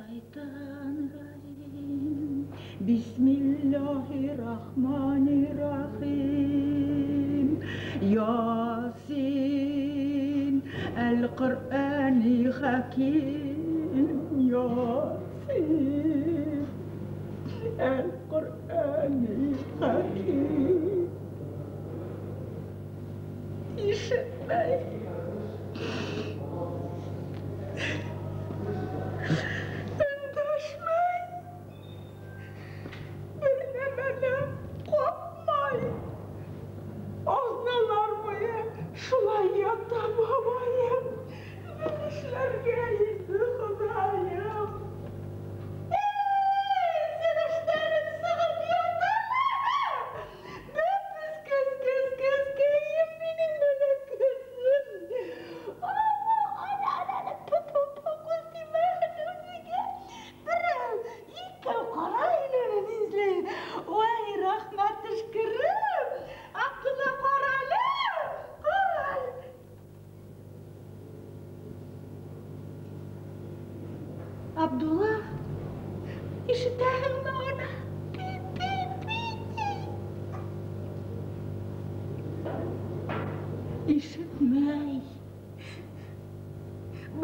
Шайтаниррахим. Бисмиллахиррахманиррахим. Ясин әл-Ҡөрьәни хәким. Ясин әл-Ҡөрьәни хәким. Ишетмәй. Өндәшмәй. Бер нәмә лә ҡапмай. Аҙналар буйы шулай ята бабайым. Нишләргә инде, Хоҙайым? Эй, сәнәштәрем сығып ята. Бөпөс кескәйем минең бәләкәсем. Ана, ана, ана, пу-пу-пу, күҙ теймәһен үҙеңә. Берәү, икәү, ҡара һин уны нишләй. Ой, рәхмәт төшкөрөм. Абдулла, ҡара әле, ҡара әле. Абдулла, ишетәһеңме уны? Пи-пи-пи. Ишетмәй.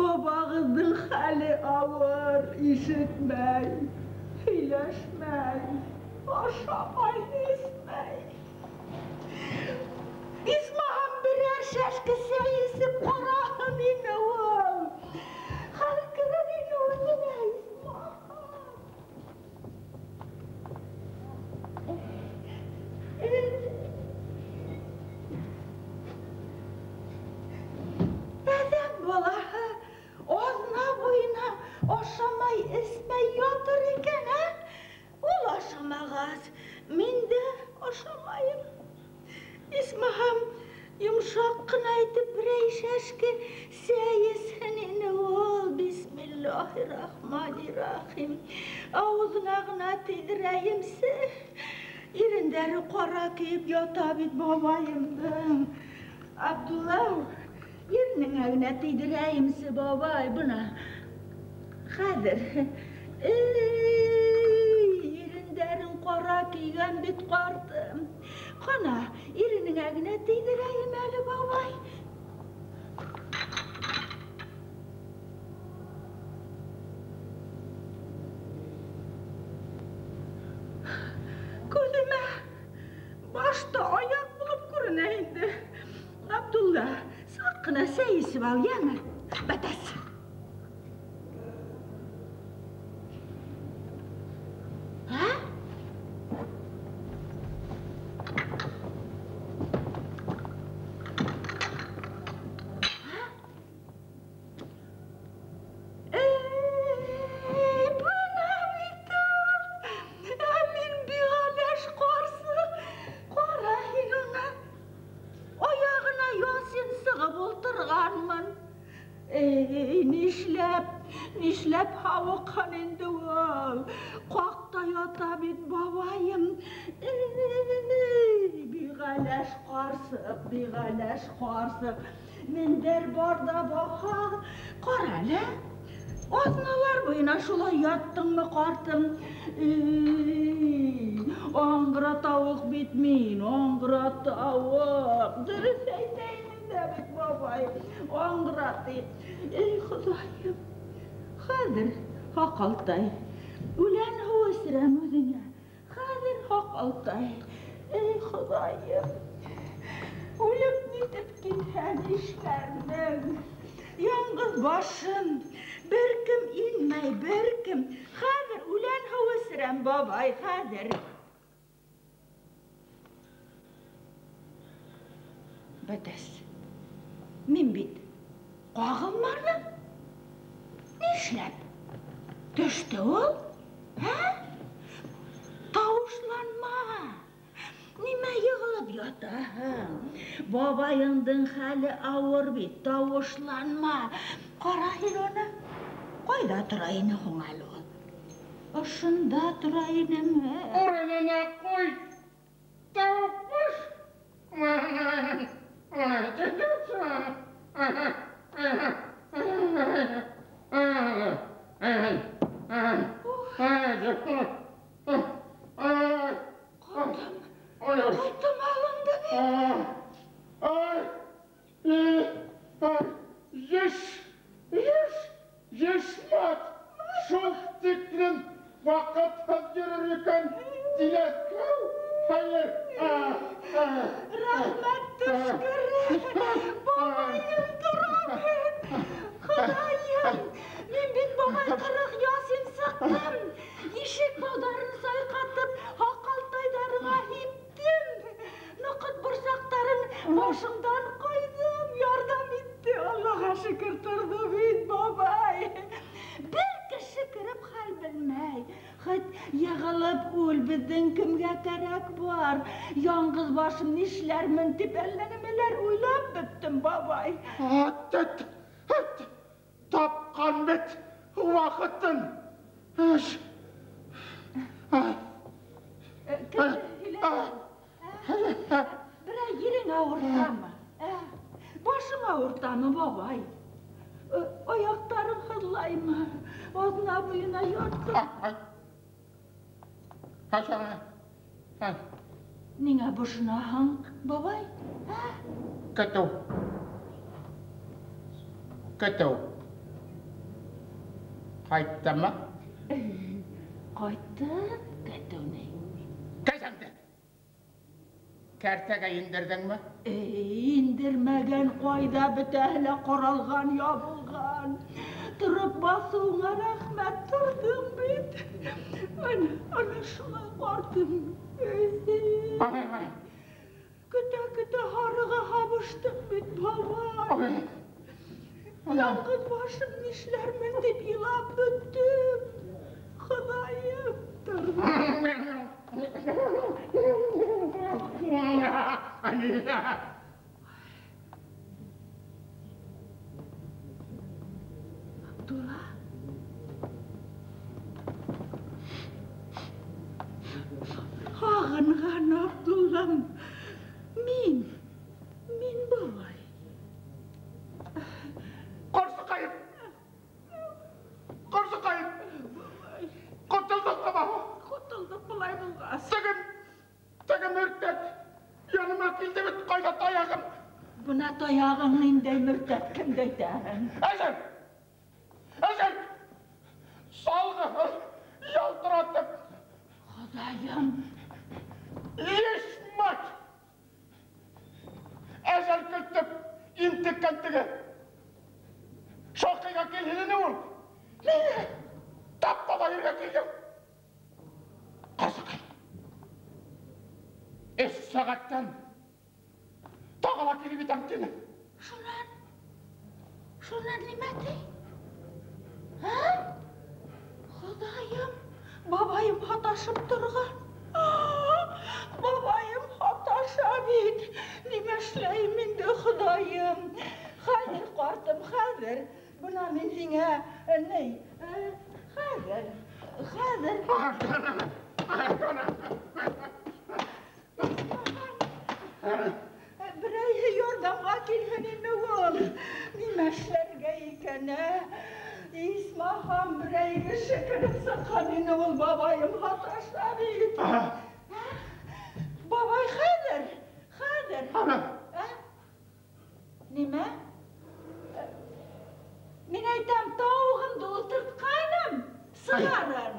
Бабағыҙҙың хәле ауыр, ишетмәй, һөйләшмәй, ашамай, эсмәй. Исмаһам берәр шәшке сәй эсеп ҡараһын ине ул. Хәл керер ине үҙенә, исмаһам. Әҙәм балаһы аҙна буйына ашамай, эсмәй ятыр икән, ә? Ул ашамағас, мин дә ашамайым. Исмаһам, йомшаҡ ҡына итеп берәй шәшке сәй эсһен ине ул. Бисмиллахиррахманиррахим. Ауыҙына ғына тейҙерәйемсе. Ирендәре ҡара көйөп ята бит бабайымдың. Абдулла, иренеңә генә тейҙерәйемсе, бабай, бына. Хәҙер. Эй, ирендәрең ҡара көйгән бит, ҡартым. Ҡана, иренеңә генә тейҙерәйем әле, бабай. Күҙемә башта аяҡ булып күренә инде. Абдулла, саҡ ҡына сәй эсеп ал, йәме? Бәтәс. Ә? Эй, бына бит ул. Ә мин биғәләш ҡарсыҡ. Ҡара һин уны. Аяғына ясин сығып ултырғанмын. Эй, нишләп, нишләп һауыҡһын инде ул? Ҡаҡта ята бит бабайым. Эй, биғәләш ҡарсыҡ, биғәләш ҡарсыҡ. Мендәр бар ҙа баха. Ҡара әле. Аҙналар буйына шулай яттыңмы, ҡартым? Эй, аңғыра тауыҡ бит мин, аңғыра тауыҡ. Дөрөҫ әйтәйем дә бит, бабай, аңғыра тип. Эй, Хоҙайым, хәҙер һаҡалтай. Үлән һыуы эсерәм үҙеңә. Хәҙер һаҡалтай. Эй, Хоҙайым, үлеп нитеп китһә нишләрмен? Яңғыҙ башым, бер кем инмәй, бер кем. Хәҙер үлән һыуы эсерәм, бабай, хәҙер. Бәтәс, мин бит ҡағылманым. Нишләп? Төштө ул? Ә? Тауышланма. Нимә йығылып ятаһың? Бабайыңдың хәле ауыр бит, тауышланма. Ҡара һин уны. Ҡайҙа тора ине һуң әле ул? Ошонда тора инеме? Урынына ҡуй, тауыш. Ҡотом алынды бит. Ешмәт, шул тиклем ваҡытһыҙ йөрөр икән, диләткәү, хәйер. Рәхмәт төшкөрө, бабайым тора бит. Хоҙайым, мин бит бабай 40 ясин сыҡтым. Ишек бауҙарын сайҡатып, һаҡалтайҙарыңа һиптем. Ноҡот борсаҡтарын башыңдан ҡойҙом, ярҙам итте. Аллаға шөкөр торҙо бит, бабай. Бер кеше кереп хәл белмәй. Хәт йығылып үл, беҙҙең кемгә кәрәк бар. Яңғыҙ башым нишләрмен тип әллә нәмәләр уйлап бөттөм, бабай. Тапҡан бит ваҡытын. Кем һөйләгән? Берәй ерең ауыртамы? Башың ауыртамы, бабай? Аяҡтарың һыҙлаймы? Аҙна буйына яттың. Ниңә бошонаһың, бабай? Көтөү. Көтөү. Ҡайттымы? Ҡайтты, көтөү ни? Кәзәңде. Кәртәгә индерҙеңме? Индермәгән ҡайҙа, бөтәһе лә ҡаралған, ябылған. Тороп баҫыуыңа рәхмәт, торҙоң бит. Ана шулай ҡартым. Көтә-көтә һарыға һабыштыҡ бит, бабай. Яңғыҙ башым нишләрмен тип илап бөттөм. Хоҙайым, торҙом. Абдулла? Һағынған Абдуллам. Мин бабай. Ҡарсыҡайым! Ҡарсыҡайым! Ҡотолдоҡ бабай! Ҡотолдоҡ былай булғас. Теге мөртәт яныма килде бит, ҡайҙа таяғым? Бына таяғың ниндәй мөртәт, кемде әйтәһең? Әжәл! Әжәл! Салғы ялтыратып. Хоҙайым! Ешмәт! Әжәл көтөп интеккән теге. Шаҡыйға килһен ине ул. Ниңә? Тап бабай ергә килгән. Ҡарсыҡай. 3 сәғәттән тағы ла килеп етәм тине. Шунан нимә ти? Хоҙайым, бабайым һаташып торған. Бабайым һаташа бит. Нимә эшләйем инде, Хоҙайым? Хәҙер, ҡартым, хәҙер. Бына мин һиңә, ни, хәҙер, хәҙер. Берәйһе ярҙамға килһен ине ул. Нимә эшләргә икән, ә? Исмаһам, берәй кеше кереп сыҡҡан ине ул, бабайым һаташа бит. Бабай, хәҙер, хәҙер. Нимә? Мин әйтәм, тауығымды ултыртҡайным, сығарын.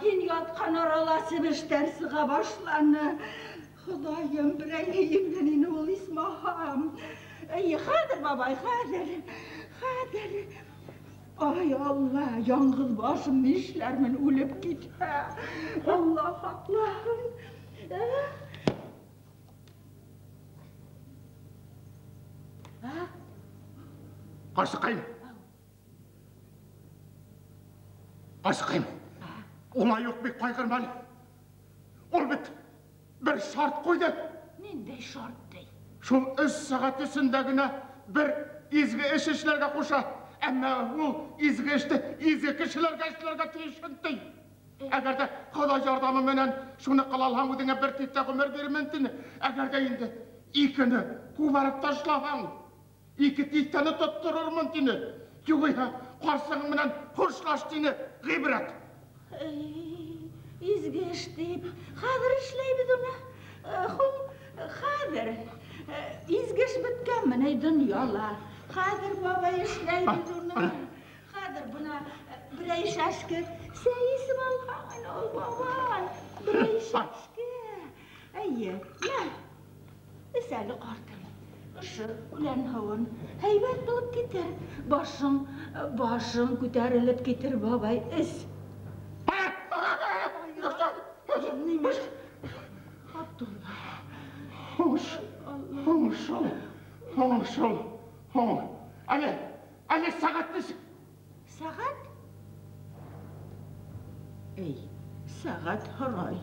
Һин ятҡан арала себештәр сыға башланы. Хоҙайым, берәйһе еңгән ине ул, исмаһам. Эйе, хәҙер, бабай, хәҙер, хәҙер. Ай, Алла, яңғыҙ башым нишләрмен, үлеп китһә. Алла һаҡлаһын. Ҡарсыҡайым. Ҡарсыҡайым. Улай уҡ бик ҡайғырма әле. Ул бит бер шарт ҡуйҙы. Ниндәй шарт ти? Шул 3 сәғәт эсендә генә бер изге эш эшләргә ҡуша. Әммә ул изге эште изге кешеләргә эшләргә тейеш ти. Әгәр ҙә Хоҙай ярҙамы менән шуны ҡыла алһаң, үҙеңә бер тиҫтә ғүмер бирермен тине. Әгәр ҙә инде икене ҡубарып ташлаһаң, 2 тиҫтәне тотторормон тине. Юғиһә ҡарсығың менән хушлаш тине ғибрәт. Изге эш тип, хәҙер эшләйбеҙ уны. Хәҙер. Изге эш бөткәнме ни донъяла. Хәҙер, бабай, эшләйбеҙ уны. Хәҙер бына берәй шәшке сәй эсеп алһаң ул, бабай. Берәй шәшке. Әйе, мә. Эс әле, ҡартым. Ошо үлән һыуын һәйбәт булып китер. Башың, башың күтәрелеп китер, бабай. Эс. Нимә? Абдулла. Һуң һуң шул, һуң шул, һуң. Әле, әле сәғәт нисек? Сәғәт? Эй, сәғәт һорай.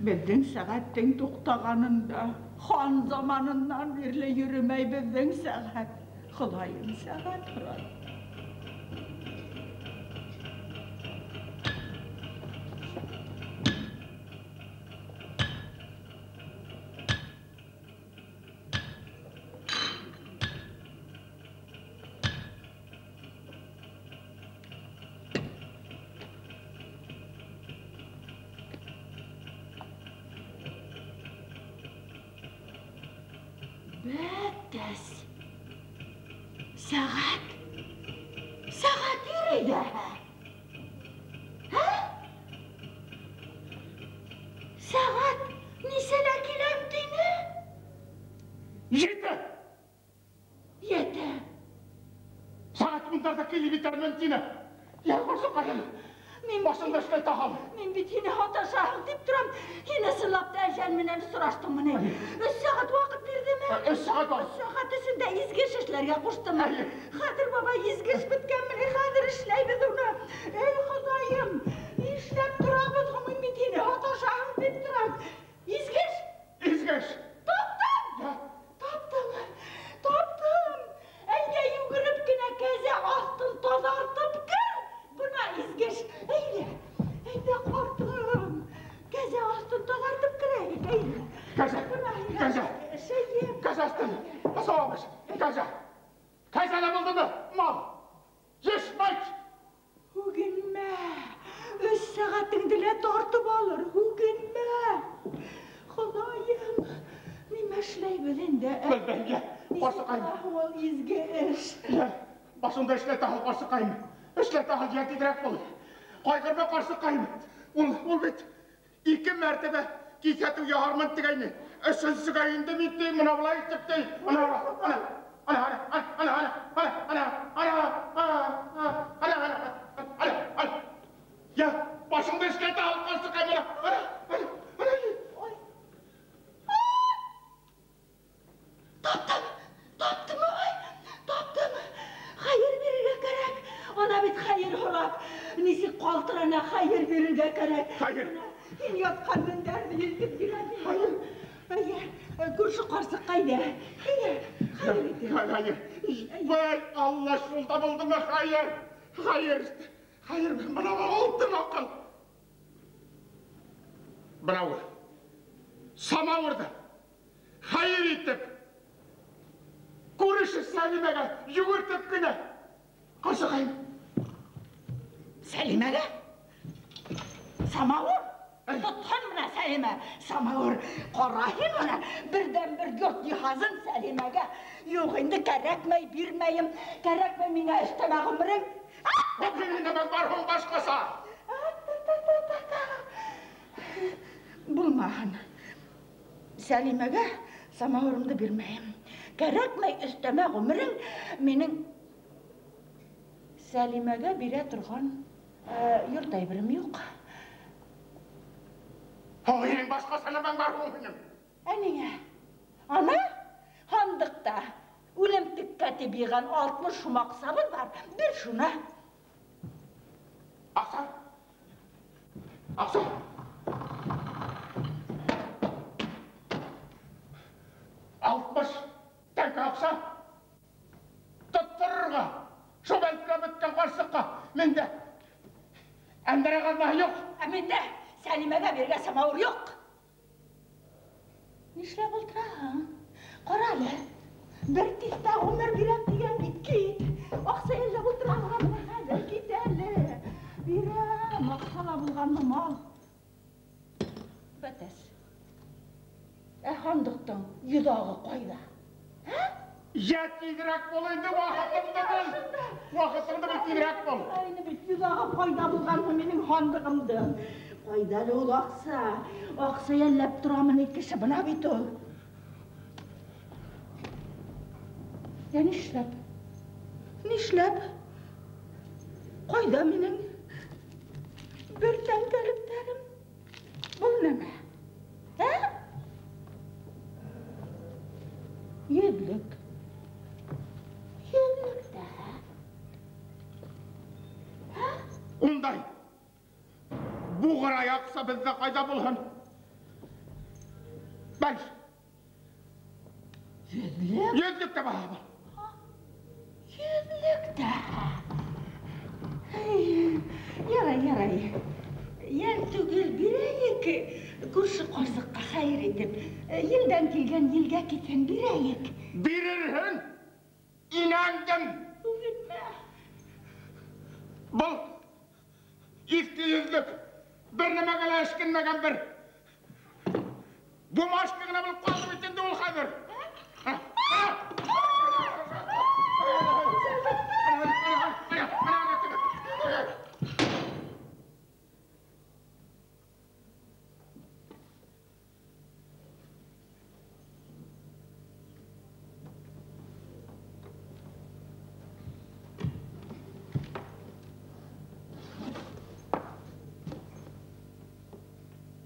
Беҙҙең сәғәттең туҡтағанында хан заманынан бирле йөрөмәй беҙҙең сәғәт. Хоҙайым, сәғәт һорай. Бәттәс. Сәғәт. Сәғәт йөрөй ҙә. Һә? Сәғәт нисәлә киләм тине? 7. 7. Сәғәт ундарҙа килеп етермен тине. Йә, ҡарсыҡайым. Мин башымда эшләй тағам. Мин бит һине һаташаһың тип торам. Һин ысынлап та әжәл менән осраштыңмы ни? 3 сәғәт ваҡыт бирҙеме? 3 сәғәт бар. 3 сәғәт эсендә изге эш эшләргә ҡуштымы? Хәҙер, бабай, изге эш бөткәнме ни? Хәҙер эшләйбеҙ уны. Эй, Хоҙайым, нишләп торабыҙ һуң? Мин бит һине һаташаһың тип торам. Изге эш? Изге эш. Таптым! Таптым! Таптым! Әйҙә йүгереп кенә кәзә аҫтын таҙартып кер. Бына изге эш. Әйҙә, әйҙә, ҡартым. Кәзә аҫтын таҙартып керәйек, әйҙә. Кәзә, кәзә. Кәзә аҫтын. Асауабыш, кәзә. Кәзә лә булдымы? Мал. Йышмайт. Һүгенмә. 3 сәғәтеңде лә тартып алыр. Һүгенмә. Хоҙайым, нимә эшләйбеҙ инде? Белмәйем, йә. Ҡарсыҡайым. Ул изге эш. Йә, башыңда эшләтә һал, ҡарсыҡайым. Эшләтә һал, йә, тиҙерәк бул. Ҡайғырма, ҡарсыҡайым. Ул бит 2 мәртәбә киҫәтеү яһармын тигәйне. Өсөнсөгә инде бит ти, бына былай итеп ти. Ана, ана, ана, ана, ана, ана, ана, ана, ана, ана, ана, ана, ана. Йә, башыңды эшләтә һал, ҡарсыҡайым, ана, ана, ана, ана. Ой. Таптым, таптым, ай, таптым. Хәйер бирергә кәрәк. Ана бит хәйер һорап, нисек ҡалтырана, хәйер бирергә кәрәк. Хәйер. Һин ятҡан мендәрҙе илтеп бирә. Хәйер. Әйе, күрше ҡарсыҡ ҡайҙа? Әйе, хәйер итә. Хәйер. Вай, Алла, шул табылдымы хәйер? Хәйер. Хәйер, бына алтын аҡыл. Бына ул. Самауырҙы хәйер итеп, күрше Сәлимәгә йүгертеп кенә. Ҡарсыҡайым. Сәлимәгә? Самауыр? Тотһон бына Сәлимә. Самауыр, ҡара һин уны. Берҙән-бер йорт йыһазын Сәлимәгә. Юҡ, инде кәрәкмәй, бирмәйем. Кәрәкмәй миңә өҫтәмә ғүмерең. Һинең нәмәң бар һуң башҡаса? Булмаһын. Сәлимәгә самауырымды бирмәйем. Кәрәкмәй өҫтәмә ғүмерең минең Сәлимәгә бирә торған йорт әйберем юҡ. Һуң һинең башҡаса нәмәң бар һуң һинең? Ә ниңә? Ана һандыҡта үлемтеккә тип йыйған 60 һум аҡсабыҙ бар. Бир шуны. Аҡса? Аҡса? 60 тәңкә аҡса? Тотторорға. Шул бәлтерәп бөткән ҡарсыҡҡа миндә әндәрә ҡаҙнаһы юҡ. Ә миндә Сәлимәгә биргән самауыр юҡ. Нишләп ултыраһың? Ҡара әле. Бер тиҫтә ғүмер бирәм тигән бит, кит. Аҡса йәлләп ултыраһың бына. ла булғанмы мал? Бәтәс. Ә һандыҡтың йоҙағы ҡайҙа? Ә? Йә, тиҙерәк бул инде, ваҡытыңды бел. Ваҡытыңды бел, тиҙерәк бул. Әйне бит, йоҙағы ҡайҙа булғанмы минең һандығымдың? Ҡайҙа әле ул аҡса? Аҡса йәлләп торамы ни кеше, бына бит ул. Йә, нишләп? Нишләп? Ҡайҙа минең бер тәңкәлектәрем? Был нәмә? Ә? Йөҙлөк. Йөҙлөк тә. Ә? Ундай буғырай аҡса беҙҙә ҡайҙа булһын? Бәлш. Йөҙлөк? Йөҙлөк тә бар. Йөҙлөк тә. Ярай, ярай. Йәл түгел, бирәйек. Күрше ҡарсыҡҡа хәйер итеп. Елдән килгән елгә китһен, бирәйек. Бирерһең, инәңдең. Үгетмә. Был иҫке йөҙлөк. Бер нәмәгә лә эшкинмәгән бер. Бумажка ғына булып ҡалды бит инде ул хәҙер.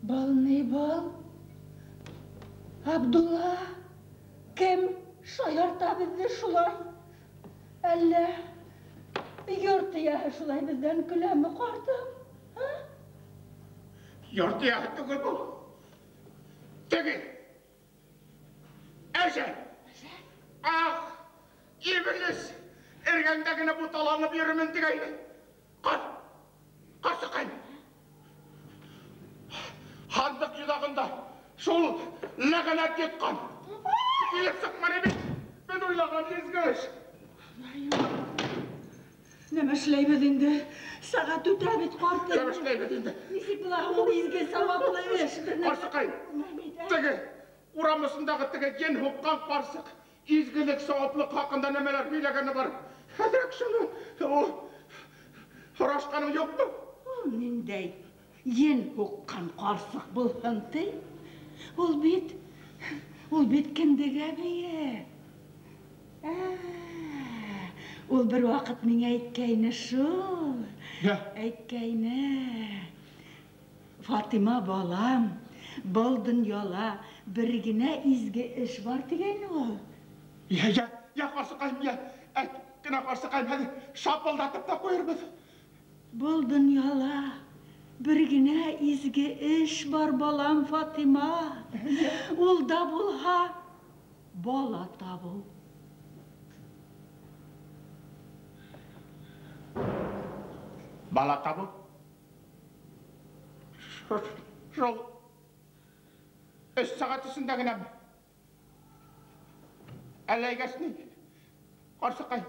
Был ни был? Абдулла, кем шаярта беҙҙе шулай? Әллә йорт эйәһе шулай беҙҙән көләме, ҡартым? Йорт эйәһе түгел был. Теге. Әжәл. Ах, иблис, эргәңдә генә буталанып йөрөмөн тигәйне. Ҡар, ҡарсыҡайым. Һандыҡ йоҙағында шул ләғәнәт йотҡан. Килеп сыҡманы бит, беҙ уйлаған изге эш. Нәмә эшләйбеҙ инде? Сәғәт үтә бит, ҡартым. Нәмә эшләйбеҙ инде? Нисек була ул изге сауаплы эш? Ҡарсыҡайым, теге урам осондағы теге ен һуҡҡан ҡарсыҡ изгелек, сауаплыҡ хаҡында нәмәләр һөйләгәне бар. Әҙерәк шуны ул һорашҡаның юҡмы? Ул ниндәй ен һуҡҡан ҡарсыҡ булһын ти? Ул бит кендек әбейе. Ул бер ваҡыт миңә әйткәйне шул. Әйткәйне. Фатима балам, был донъяла бер генә изге эш бар тигәйне ул. Йә, йә, йә, ҡарсыҡайым, йә. Әйт кенә, ҡарсыҡайым, хәҙер шапылдатып та ҡуйырбыҙ. Был донъяла бер генә изге эш бар, балам Фатима. Ул да булһа бала табыу. Бала табыу? Шул өс сәғәт эсендә генәме? Әллә әйгәс ни? Ҡарсыҡай,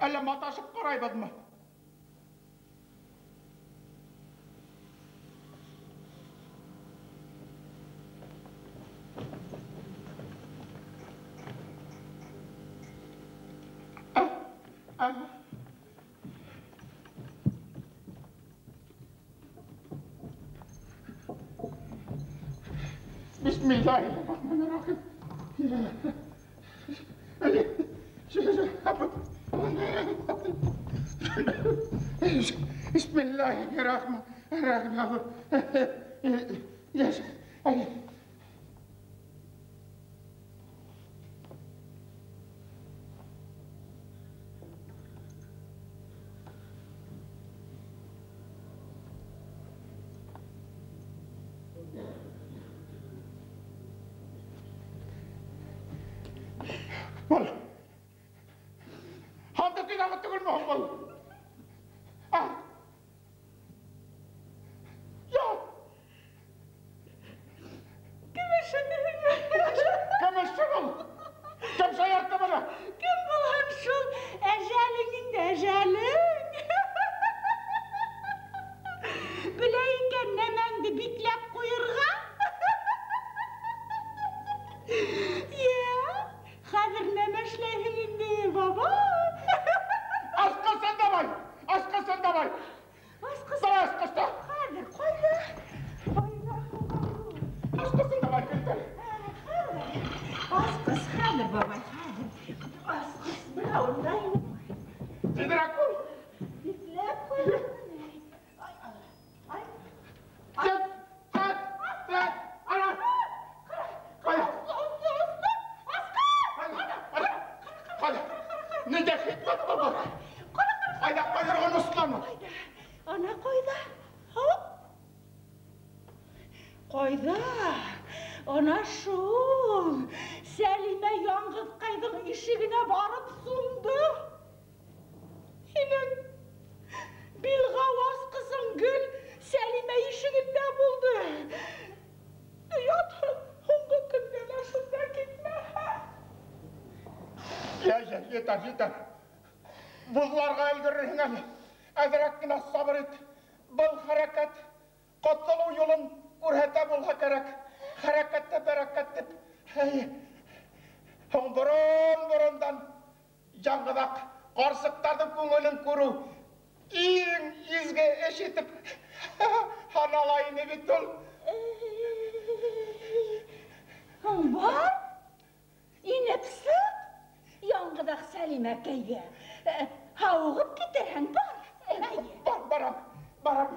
әллә маташып ҡарайбыҙмы? Bismillahirrahmanirrahim. Bismillahirrahmanirrahim. Был. Һандыҡ йоҙағы түгелме һуң был? Юҡ. Кем эшенең? Кем эше был? Кем шаяртты быны? Кем булһын шул? Әжәлең инде, әжәлең. Ҡайҙа? Ана шул. Сәлимә яңғыҙҡайҙың ишегенә барып сумды. Һинең билғау асҡысың гел Сәлимә ишегендә булды. Оятһыҙ, һуңғы көндә лә шунда китмәһә. Йә, йә, етәр, етәр. Буҙларға өлгөрөрһөң әле. Әҙерәк кенә сабыр ит. Был хәрәкәт ҡотолоу юлын күрһәтә булһа кәрәк. Хәрәкәттә бәрәкәт тип. Һуң борон-борондан яңғыҙаҡ ҡарсыҡтарҙың күңелен күреү иң изге эш итеп һанала ине бит ул. Һуң бар, инеп сыҡ, яңғыҙаҡ Сәлимәкәйгә. Һауығып китерһең, бар. Бар, барам, барам.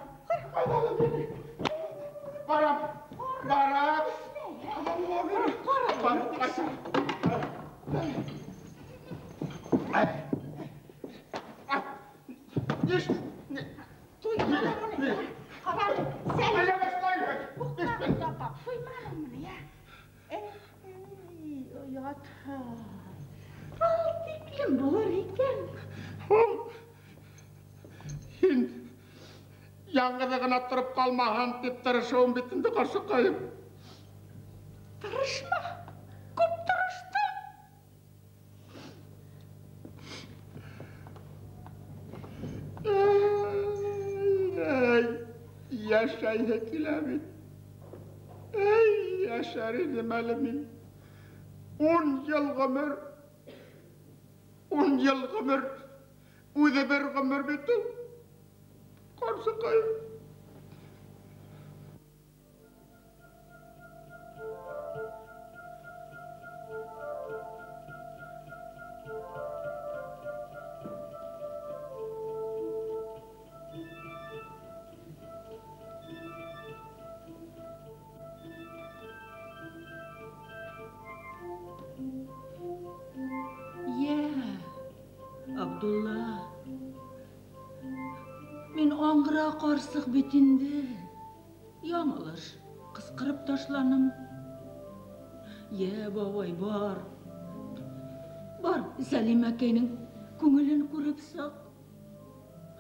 Барам, барам. Барам, ҡайтам. Туйманың мени? Ҡара, Сәлимә. Туйманың мени, йә? Эй, оятһыҙ. Был тиклем булыр икән. Һин яңғыҙы ғына тороп ҡалмаһын тип тырышыуым бит инде, ҡарсыҡайым. Тырышма, күп тырыштың. Эй, йәшәйһе килә бит. Эй, йәшәр инем әле мин. 10 йыл ғүмер, 10 йыл ғүмер, үҙе бер ғүмер бит ул. Ҡарсыҡайым. Йә, Абдулла, мин аңғыра ҡарсыҡ бит инде. Яңылыш ҡысҡырып ташланым. Йә, бабай, бар. Бар, Сәлимәкәйнең күңелен күреп сыҡ.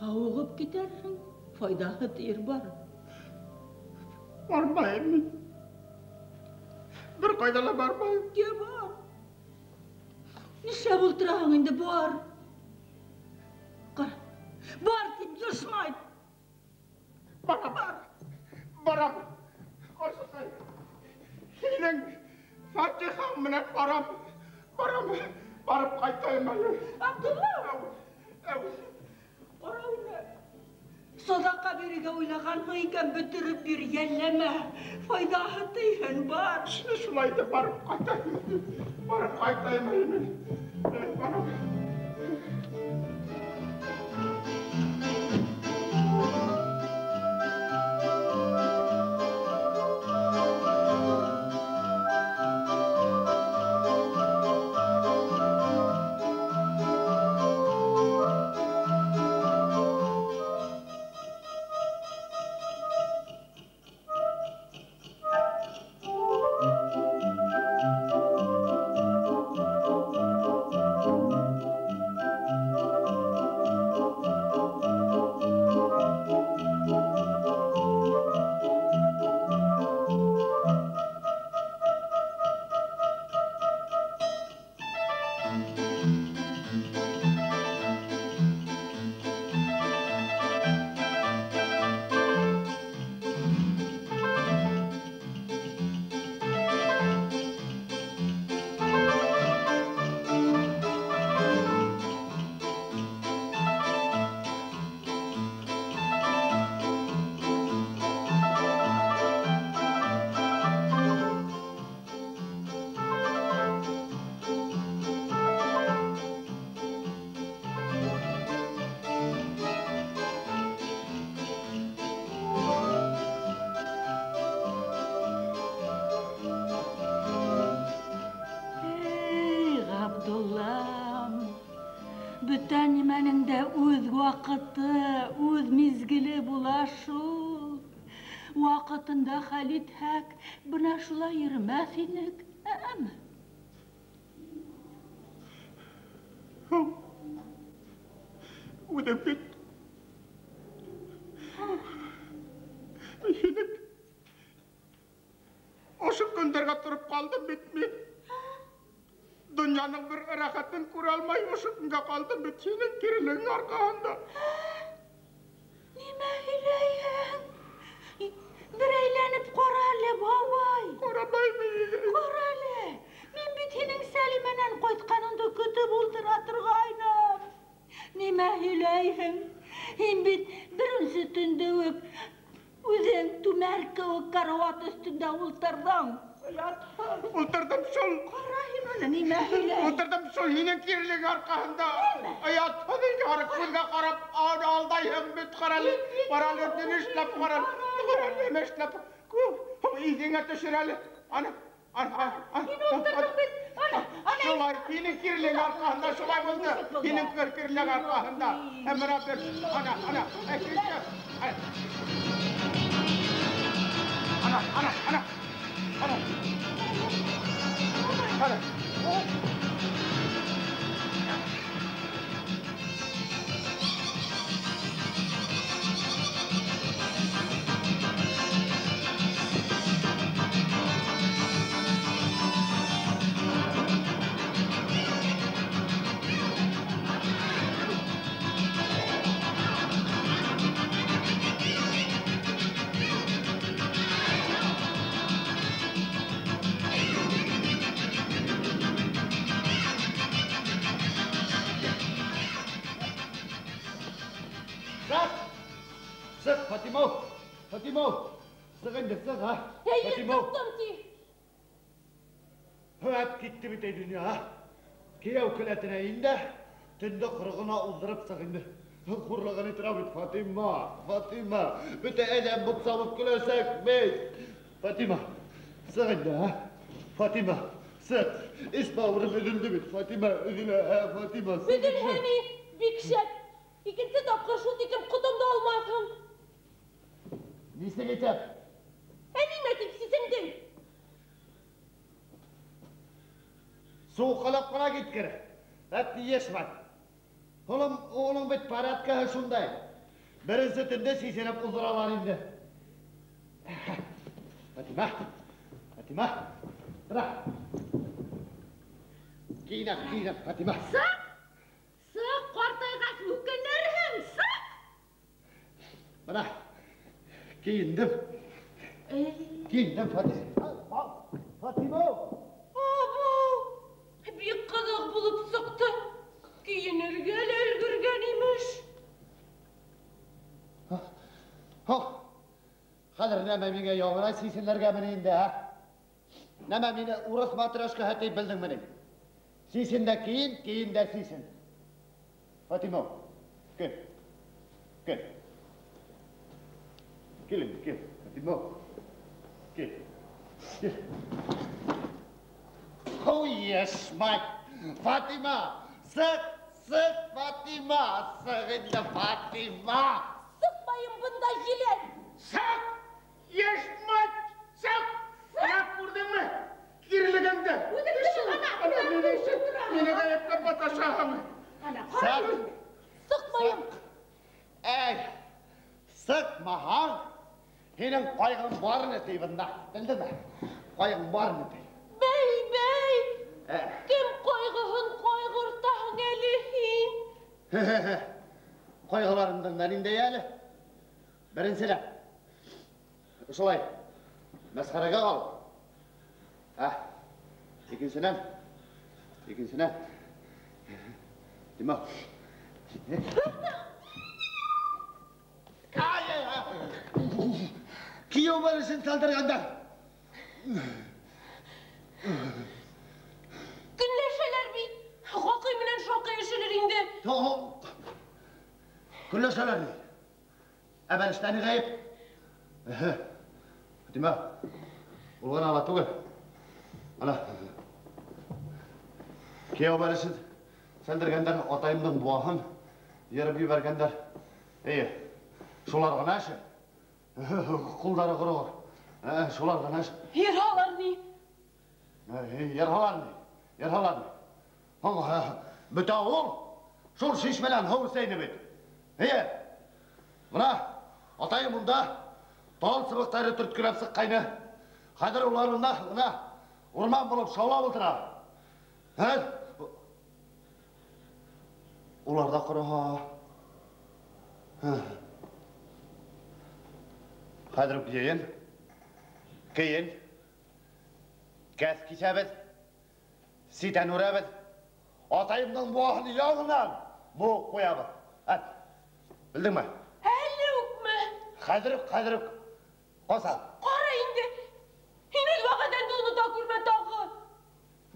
Һауығып китерһең, файҙаһы тейер, бар. Бармайым мин. Бер ҡайҙа ла бармайым. Йә, бар. Нишләп ултыраһың инде, бар. Ҡара, бар тип йышмай. Барам, барам. Ҡарсыҡай, һинең фатихаң менән барам. Барам, барып ҡайтайым әле. Абдулла! Әү, әү. Ҡара уны. Саҙаҡа бирергә уйлағанмы икән, бөтөрөп бир, йәлләмә. Файҙаһы тейһен, бар. Шулай итеп барып ҡайтайым. Барып ҡайтайым әле мин. Барам. Бөтә нимәнең дә үҙ ваҡыты, үҙ миҙгеле була шул. Ваҡытында хәл итһәк, бына шулай йөрөмәҫ инек, әме? Үҙем бит. Һинең ошо көндәргә тороп ҡалдым бит мин. Донъяның бер рәхәтен күрә алмай ошо көнгә ҡалдым бит һинең кирелегең арҡаһында. Нимә һөйләйһең? Бер әйләнеп ҡара әле, бабай. Ҡарамайым. Ҡара әле. Мин бит һинең Сәлимәнән ҡайтҡаныңды көтөп ултыра торғайным. Нимә һөйләйһең? Һин бит беренсе төндө үк үҙең түмәр кеүек карауат өҫтөндә ултырҙың. Оятһыҙ. Ултырҙым шул. Ҡара һин уны, нимә һөйләйһең? Ултырҙым шул һинең кирелең арҡаһында. Оятһыҙ инде, ҡара күҙгә ҡарап алдайһың бит, ҡара әле. Ҡара әле, нимә эшләп, ҡара әле. Ҡара әле, нимә эшләп. Иҙеңә төшөр әле. Ана, ана, ана. Һин ултырҙың бит. Ана, ана. Шулай, һинең кирелең арҡаһында шулай булды. Һинең кирелең арҡаһында. Ә бына бер, ана, ана, әкренләп. Ана, ана, ана. Ана. Ана. Фатима, сыҡ инде, сыҡ, а? Әйе, Фатима. сыҡтым ти. Һәп китте бит әй донъя, а? Кейәү келәтенә ин дә, төндө ҡырығына уҙҙырып сыҡ инде. Хурлығын итера бит, Фатима, Фатима. Бөтә әҙәм бот сабып көләсәк бит. Фатима, сыҡ инде, а? Фатима, сыҡ. Эс бауырым өҙөлдө бит, Фатима, өҙөлә, ә, Фатима, сыҡ инде. Өҙөлһә ни, бик шәп. Икенсе тапҡыр шул тиклем ҡотомдо алмаҫһың. Нисек итеп? Ә нимә тип сисендең? Суҡалап ҡына киткер. Әт йәшмәт. Улым, улың бит порядкаһы шундай. Беренсе төндә сисенеп уҙҙыралар инде. Фатима, Фатима, бына. Кейенәм, кейенәм, Фатима. Сыҡ! Сыҡ, ҡартайғас үкенерһең, сыҡ! Бына. Кейендем. Кейендем, Фатима. Фатима! Абау! Бик ҡыҙыҡ булып сыҡты. Кейенергә лә өлгөргән имеш. Һо! Хәҙер нәмә миңә яңынан сисенергәме инде, ә? Нәмә мине урыҫ матрешкаһы тип белдеңме ни? Сисен дә кейен, кейен дә сисен. Фатима, кил. Кил. Кил инде, кил. Фатима. Кил. Кил. Ой, ешмать! Фатима! Сыҡ, сыҡ, Фатима! Сыҡ инде, Фатима! Сыҡмайым бында, елән! Сыҡ! Ешмать! Сыҡ! Бына күрҙеңме? Кирелегеңде! Үҙеңде ана, Ана, үҙеңде тора. мине ғәйепләп маташаһың. Ана, ҡара. Сыҡ! Сыҡмайым! Эй, сыҡмаһаң, һинең ҡайғың барыны ти бында, белдеңме? Ҡайғың барыны ти. Бәй, бәй! Ә. Кем ҡайғыһын ҡайғыртаһың әле һин? Хе-хе-хе. Ҡайғыларымдың да ниндәй әле? Беренселәп, ошолай мәсхәрәгә ҡалып. Ә, икенсенән, икенсенән. Тимә. Кейәү бәлешен салдырғандар. Көнләшәләр бит. Хаҡый менән шаҡый өшөлөр инде. Көнләшәләр ни? Ә бәлештә ни ғәйеп? Фатима, ул ғына ла түгел. Ана, кейәү бәлешен сәлдергәндәр, атайымдың буаһын йырып ебәргәндәр. Эйе, шулар ғына эше. Ҡулдары ҡороғор. Шулар ғына. Йырһалар ни? Йырһалар ни? Йырһалар ни? Бөтә ауыл шул шишмәнән һыу эсә ине бит. Эйе. Бына атайым унда тал сыбыҡтары төрткөләп сыҡҡайны. Хәҙер улар унда бына урман булып шаулап ултыра. Улар ҙа ҡороһа. Хәҙер үк йыйын, кейен, кәҫ киҫәбеҙ, ситән үрәбеҙ, атайымдың быуаһын яңынан быуып ҡуябыҙ. Әт, белдеңме? Әле үкме? Хәҙер үк, хәҙер үк. Ҡасан? Ҡара инде, һин үҙ вәғәҙәңде онота күрмә тағы.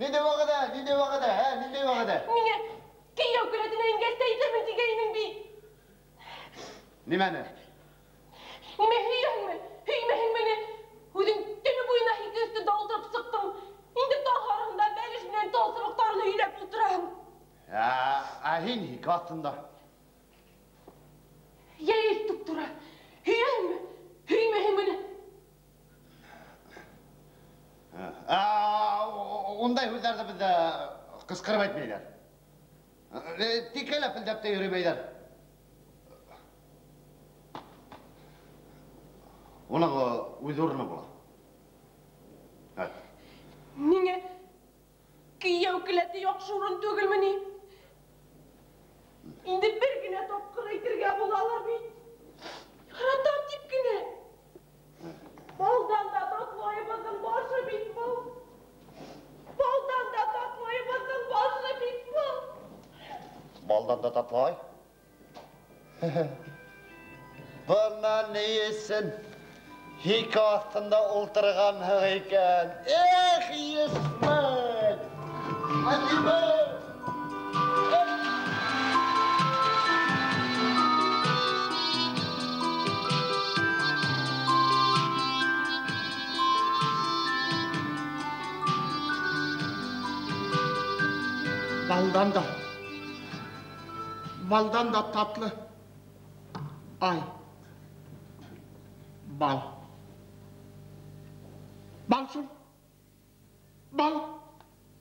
Ниндәй вәғәҙә, ниндәй вәғәҙә, ә, ниндәй вәғәҙә? Миңә кейәү келәтенә ингәс тә әйтермен тигәйнең бит. Нимәне? Нимә һөйәңме? Һөймәһеңме ни? Үҙең төнө буйына һике өҫтөндә ултырып сыҡтың. Инде таң һарыһында бәлеш менән тал сыбыҡтарын һөйләп ултыраһың. Ә һин һике аҫтында. Йәй туп-тура. Һөйәңме? Һөймәһеңме ни? Ундай һүҙҙәрҙе беҙҙә ҡысҡырып әйтмәйҙәр. Тикәләп елдәп тә йөрөмәйҙәр. Уның үҙ урыны була. Ниңә кейәү келәте яҡшы урын түгелме ни? Инде бер генә тапҡыр әйтергә булалар бит. Яратам тип кенә. Балдан да татлы айыбыҙҙың башы бит был. Балдан да татлы айыбыҙҙың башы бит был. Балдан да татлы ай? Бына ни өсөн һике аҫтында ултырғанһың икән. Эх, Йәшмәт! Фатима! Baldan da, baldan da tatlı ay, bal. Bal şul, bal,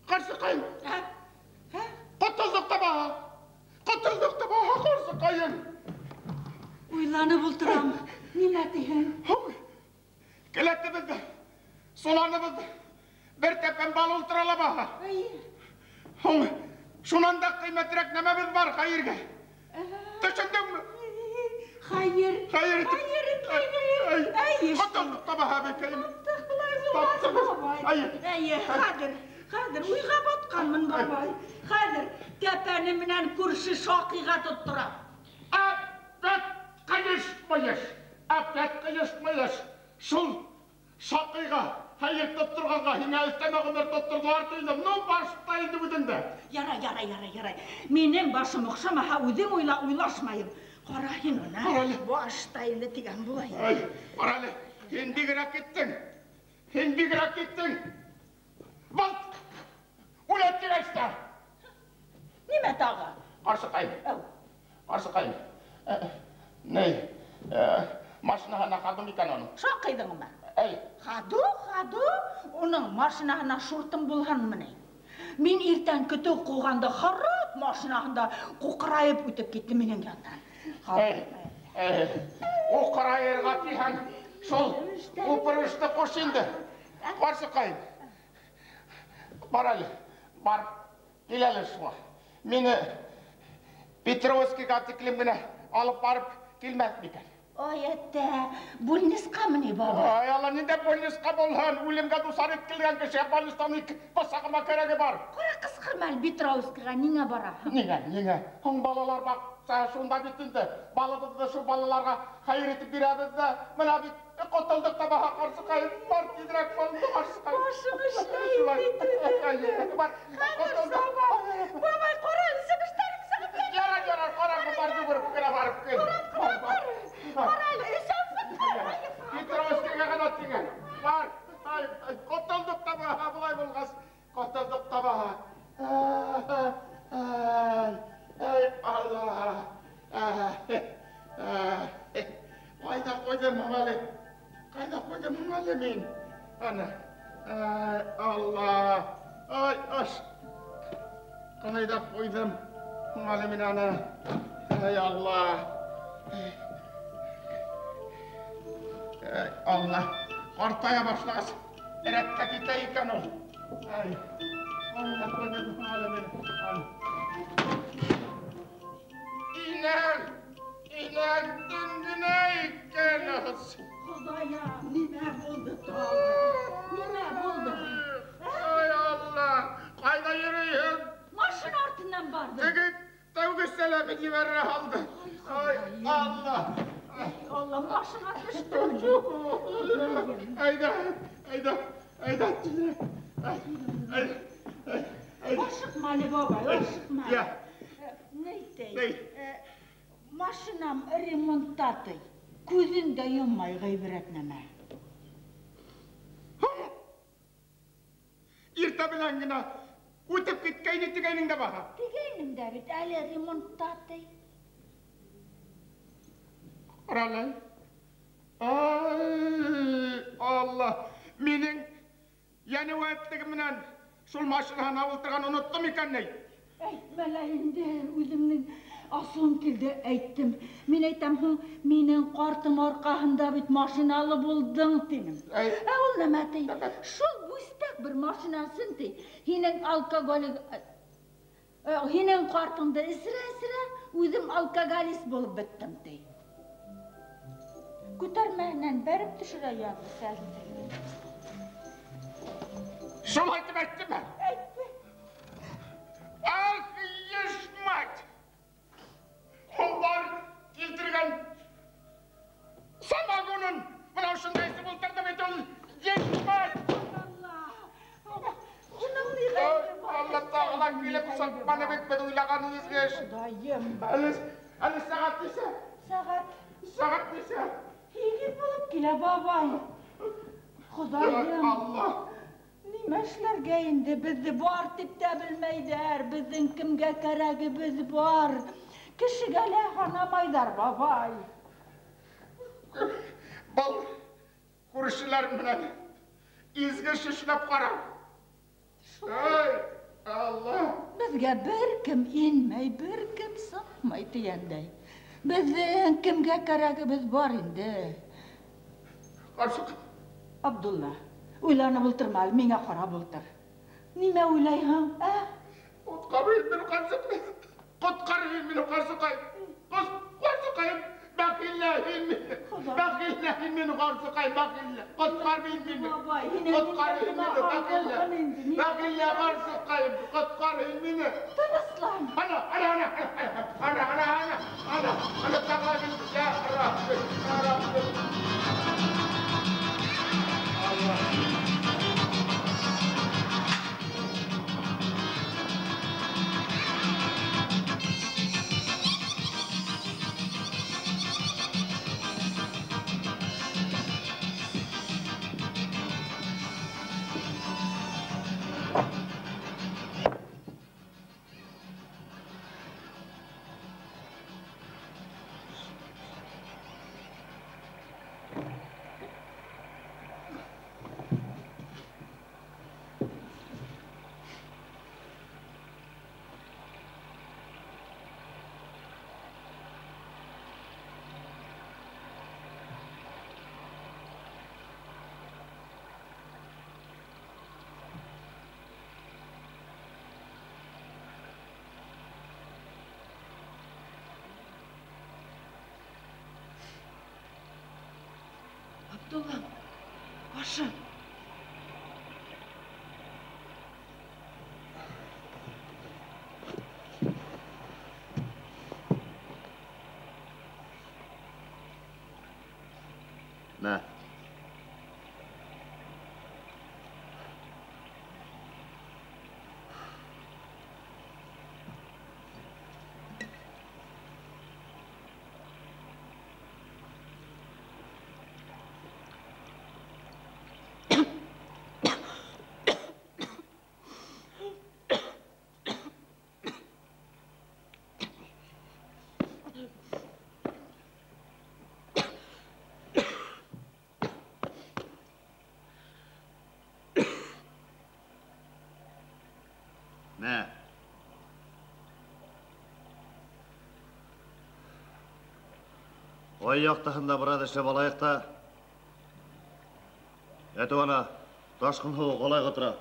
ҡарсыҡайым. Ҡотолдоҡ та баһа, ҡотолдоҡ та баһа, ҡарсыҡайым. Уйланып ултырам, нимә тиһең? Келәтебеҙҙә, соланыбыҙҙа бер тәпән бал ултыра ла баһа. Һуң, шунан да ҡиммәтерәк нәмәбеҙ бар хәйергә. Төшөндөңмө? Хәйер. Хәйер итеп. Хәйер итеп. Әйе. Ҡотолдоҡ та баһа, әбекәйем. Таптыҡ былай булмаҫ, бабай. Әйе, хәҙер, хәҙер уйға батҡанмын, бабай. Хәҙер тәпәне менән күрше Шаҡиға тоттора. Әпәт ҡыйышмайыш, әпәт ҡыйышмайыш. Шул Шаҡиға хәйер тотторғанға һиңә өҫтәмә ғүмер тотторҙолар тейҙем. Ну, башта инде үҙеңдә. Ярай, ярай, ярай, ярай. Минең башым оҡшамаһа, үҙең уйла, уйлашмайым. Ҡара һин уны. Ҡара әле. Башта инде тигән була. Ай, ҡара әле. Һин бигерәк киттең. Һин бигерәк киттең. Был үләт тигәс тә. Нимә тағы? Ҡарсыҡайым. Әү. Ҡарсыҡайым. Ни, машинаһына ҡалдым икән уның? Шаҡыйҙыңмы? Әй. Хаду, хаду, уның машинаһына шуртым булһынмы ни? Мин иртән көтөү ҡыуғанда харап машинаһында ҡуҡырайып үтеп китте минең яндан. Эй, эй, ҡуҡырайырға тиһәң, шул упырышты ҡуш инде. Ҡарсыҡайым. Бар әле, барып кил әле шуға. Мине Петровскийға тиклем генә алып барып килмәҫ микән? Ай, әттә, больницҡамы ни, бабай? Ай, Алла, ниндәй больницҡа булһын? Үлемгә дусар ителгән кешегә больництан ике бысағыма кәрәге бар. Ҡара, ҡысҡырма әле, Петровскийға ниңә бараһың? Ниңә, ниңә? Һуң балалар баҡса шунда бит инде. Балыбыҙҙы шул балаларға хәйер итеп бирәбеҙ ҙә. Бына бит ҡотолдоҡ та баһа, ҡарсыҡайым. Бар, тиҙерәк балымды, ҡарсыҡайым. Башым эшләй Шулай. бит инде. Бар, Хәҙер ҡотолдоҡ. саба. Бабай, ҡара әле, себештәрем сығып китә. Ярар, ярар, ҡараңғы бар, йүгереп кенә барып кил. Ҡара, ҡара, ҡара. Ҡара әле, өсәү сыҡты. Петровскийға ғына тигән. Бар, ай, ай, ҡотолдоҡ та баһа, былай булғас, ҡотолдоҡ та баһа. Ай, ай, Алла. Ай, ҡайҙа ҡуйҙым әле? Ҡайҙа ҡуйҙым әле мин? Ана. Ай, Алла. Ай, аш. Ҡайҙа ҡуйҙым әле мин аны? Ай, Алла. Ай, Алла. Ҡартая башлағас, рәткә китә икән ул. Ай. Ҡайҙа ҡуйҙым әле мин аны? Инәң! Инәң төнгөнә икән ул. Хоҙайым, нимә булды тағы? Нимә булды? Ай, Алла! Ҡайҙа йөрөйһөң? Машина артынан барҙым. Теге тәүге сәләмен ебәрә һалды. Ай, Алла! Ай, Алла, машина төштө. Әйҙә, әйҙә, әйҙә, әйҙә, әйҙә. Ашыҡма әле, бабай, ашыҡма. Я. Нәйтәй, Ней? машинам ремонтта ти. Күҙен дә йоммай ғибрәт нәмә. Иртә белән генә үтеп киткәйне тигәйнең дә баһа. Тигәйнем дә бит, әле ремонтта ти. Ҡаралай. Ай, Алла, минең йәнеүәтлеге менән шул машинаһына ултырған оноттом икән ни? Әйтмә лә инде, үҙемдең асыуым килде, әйттем. Мин әйтәм һуң, минең ҡартым арҡаһында бит машиналы булдың, тинем. Әй. Ә ул нәмә ти? Нәмә? Шул бүстәк бер машинасын ти. Һинең алкоголик, һинең ҡартыңды эсерә-эсерә, үҙем алкоголист булып бөттөм, ти. Күтәрмәһенән бәреп төшөрә яҙҙы сәлте. Шулай тип әйттеме? Әйтте. Ах, еш мать! Улар килтергән самогонын бына ошондай эсеп ултырҙы бит ул, еш мать! Алла! Уның ни ғәйебе бар? Алла тағы ла килеп сыҡманы бит беҙ уйлаған изге эш. Хоҙайым! Әле сәғәт нисә? Сәғәт. Сәғәт нисә? 8 булып килә, бабай. Хоҙайым! Алла! Нимә эшләргә инде? Беҙҙе бар тип тә белмәйҙәр. Беҙҙең кемгә кәрәгебеҙ бар? Кешегә лә һанамайҙар, бабай. Был күршеләр менән изге эш эшләп ҡара. Ай, Алла! Беҙгә бер кем инмәй, бер кем сыҡмай тигәндәй. Беҙҙең кемгә кәрәгебеҙ бар инде? Ҡарсыҡ. Абдулла, уйланып ултырма әле, миңә ҡарап ултыр. Нимә уйлайһың, ә? Ҡотҡарыйым мине, ҡарсыҡ. Ҡотҡарыйым мине, ҡарсыҡай. Ҡарсыҡайым, бәхиллә һин мине. Хоҙай. Бәхиллә һин мине, ҡарсыҡай, бәхиллә. Ҡотҡарыйым мине. Бабай, һинең Ҡотҡарыйым мине, нимә бәхиллә. ҡалған инде, нимә? Бәхиллә, ҡарсыҡайым, ҡотҡарыйым мине. Тыныслан. Ана, ана, ана, ана, ана, ана, ана, ана, тағы килде. Я Рабби, я Рабби. Алла. Абдулла, аша. Мә. Мә. Ай яҡтыһында бераҙ эшләп алайыҡ та. Әтеү ана, ташҡын һыуы ҡалайға тора.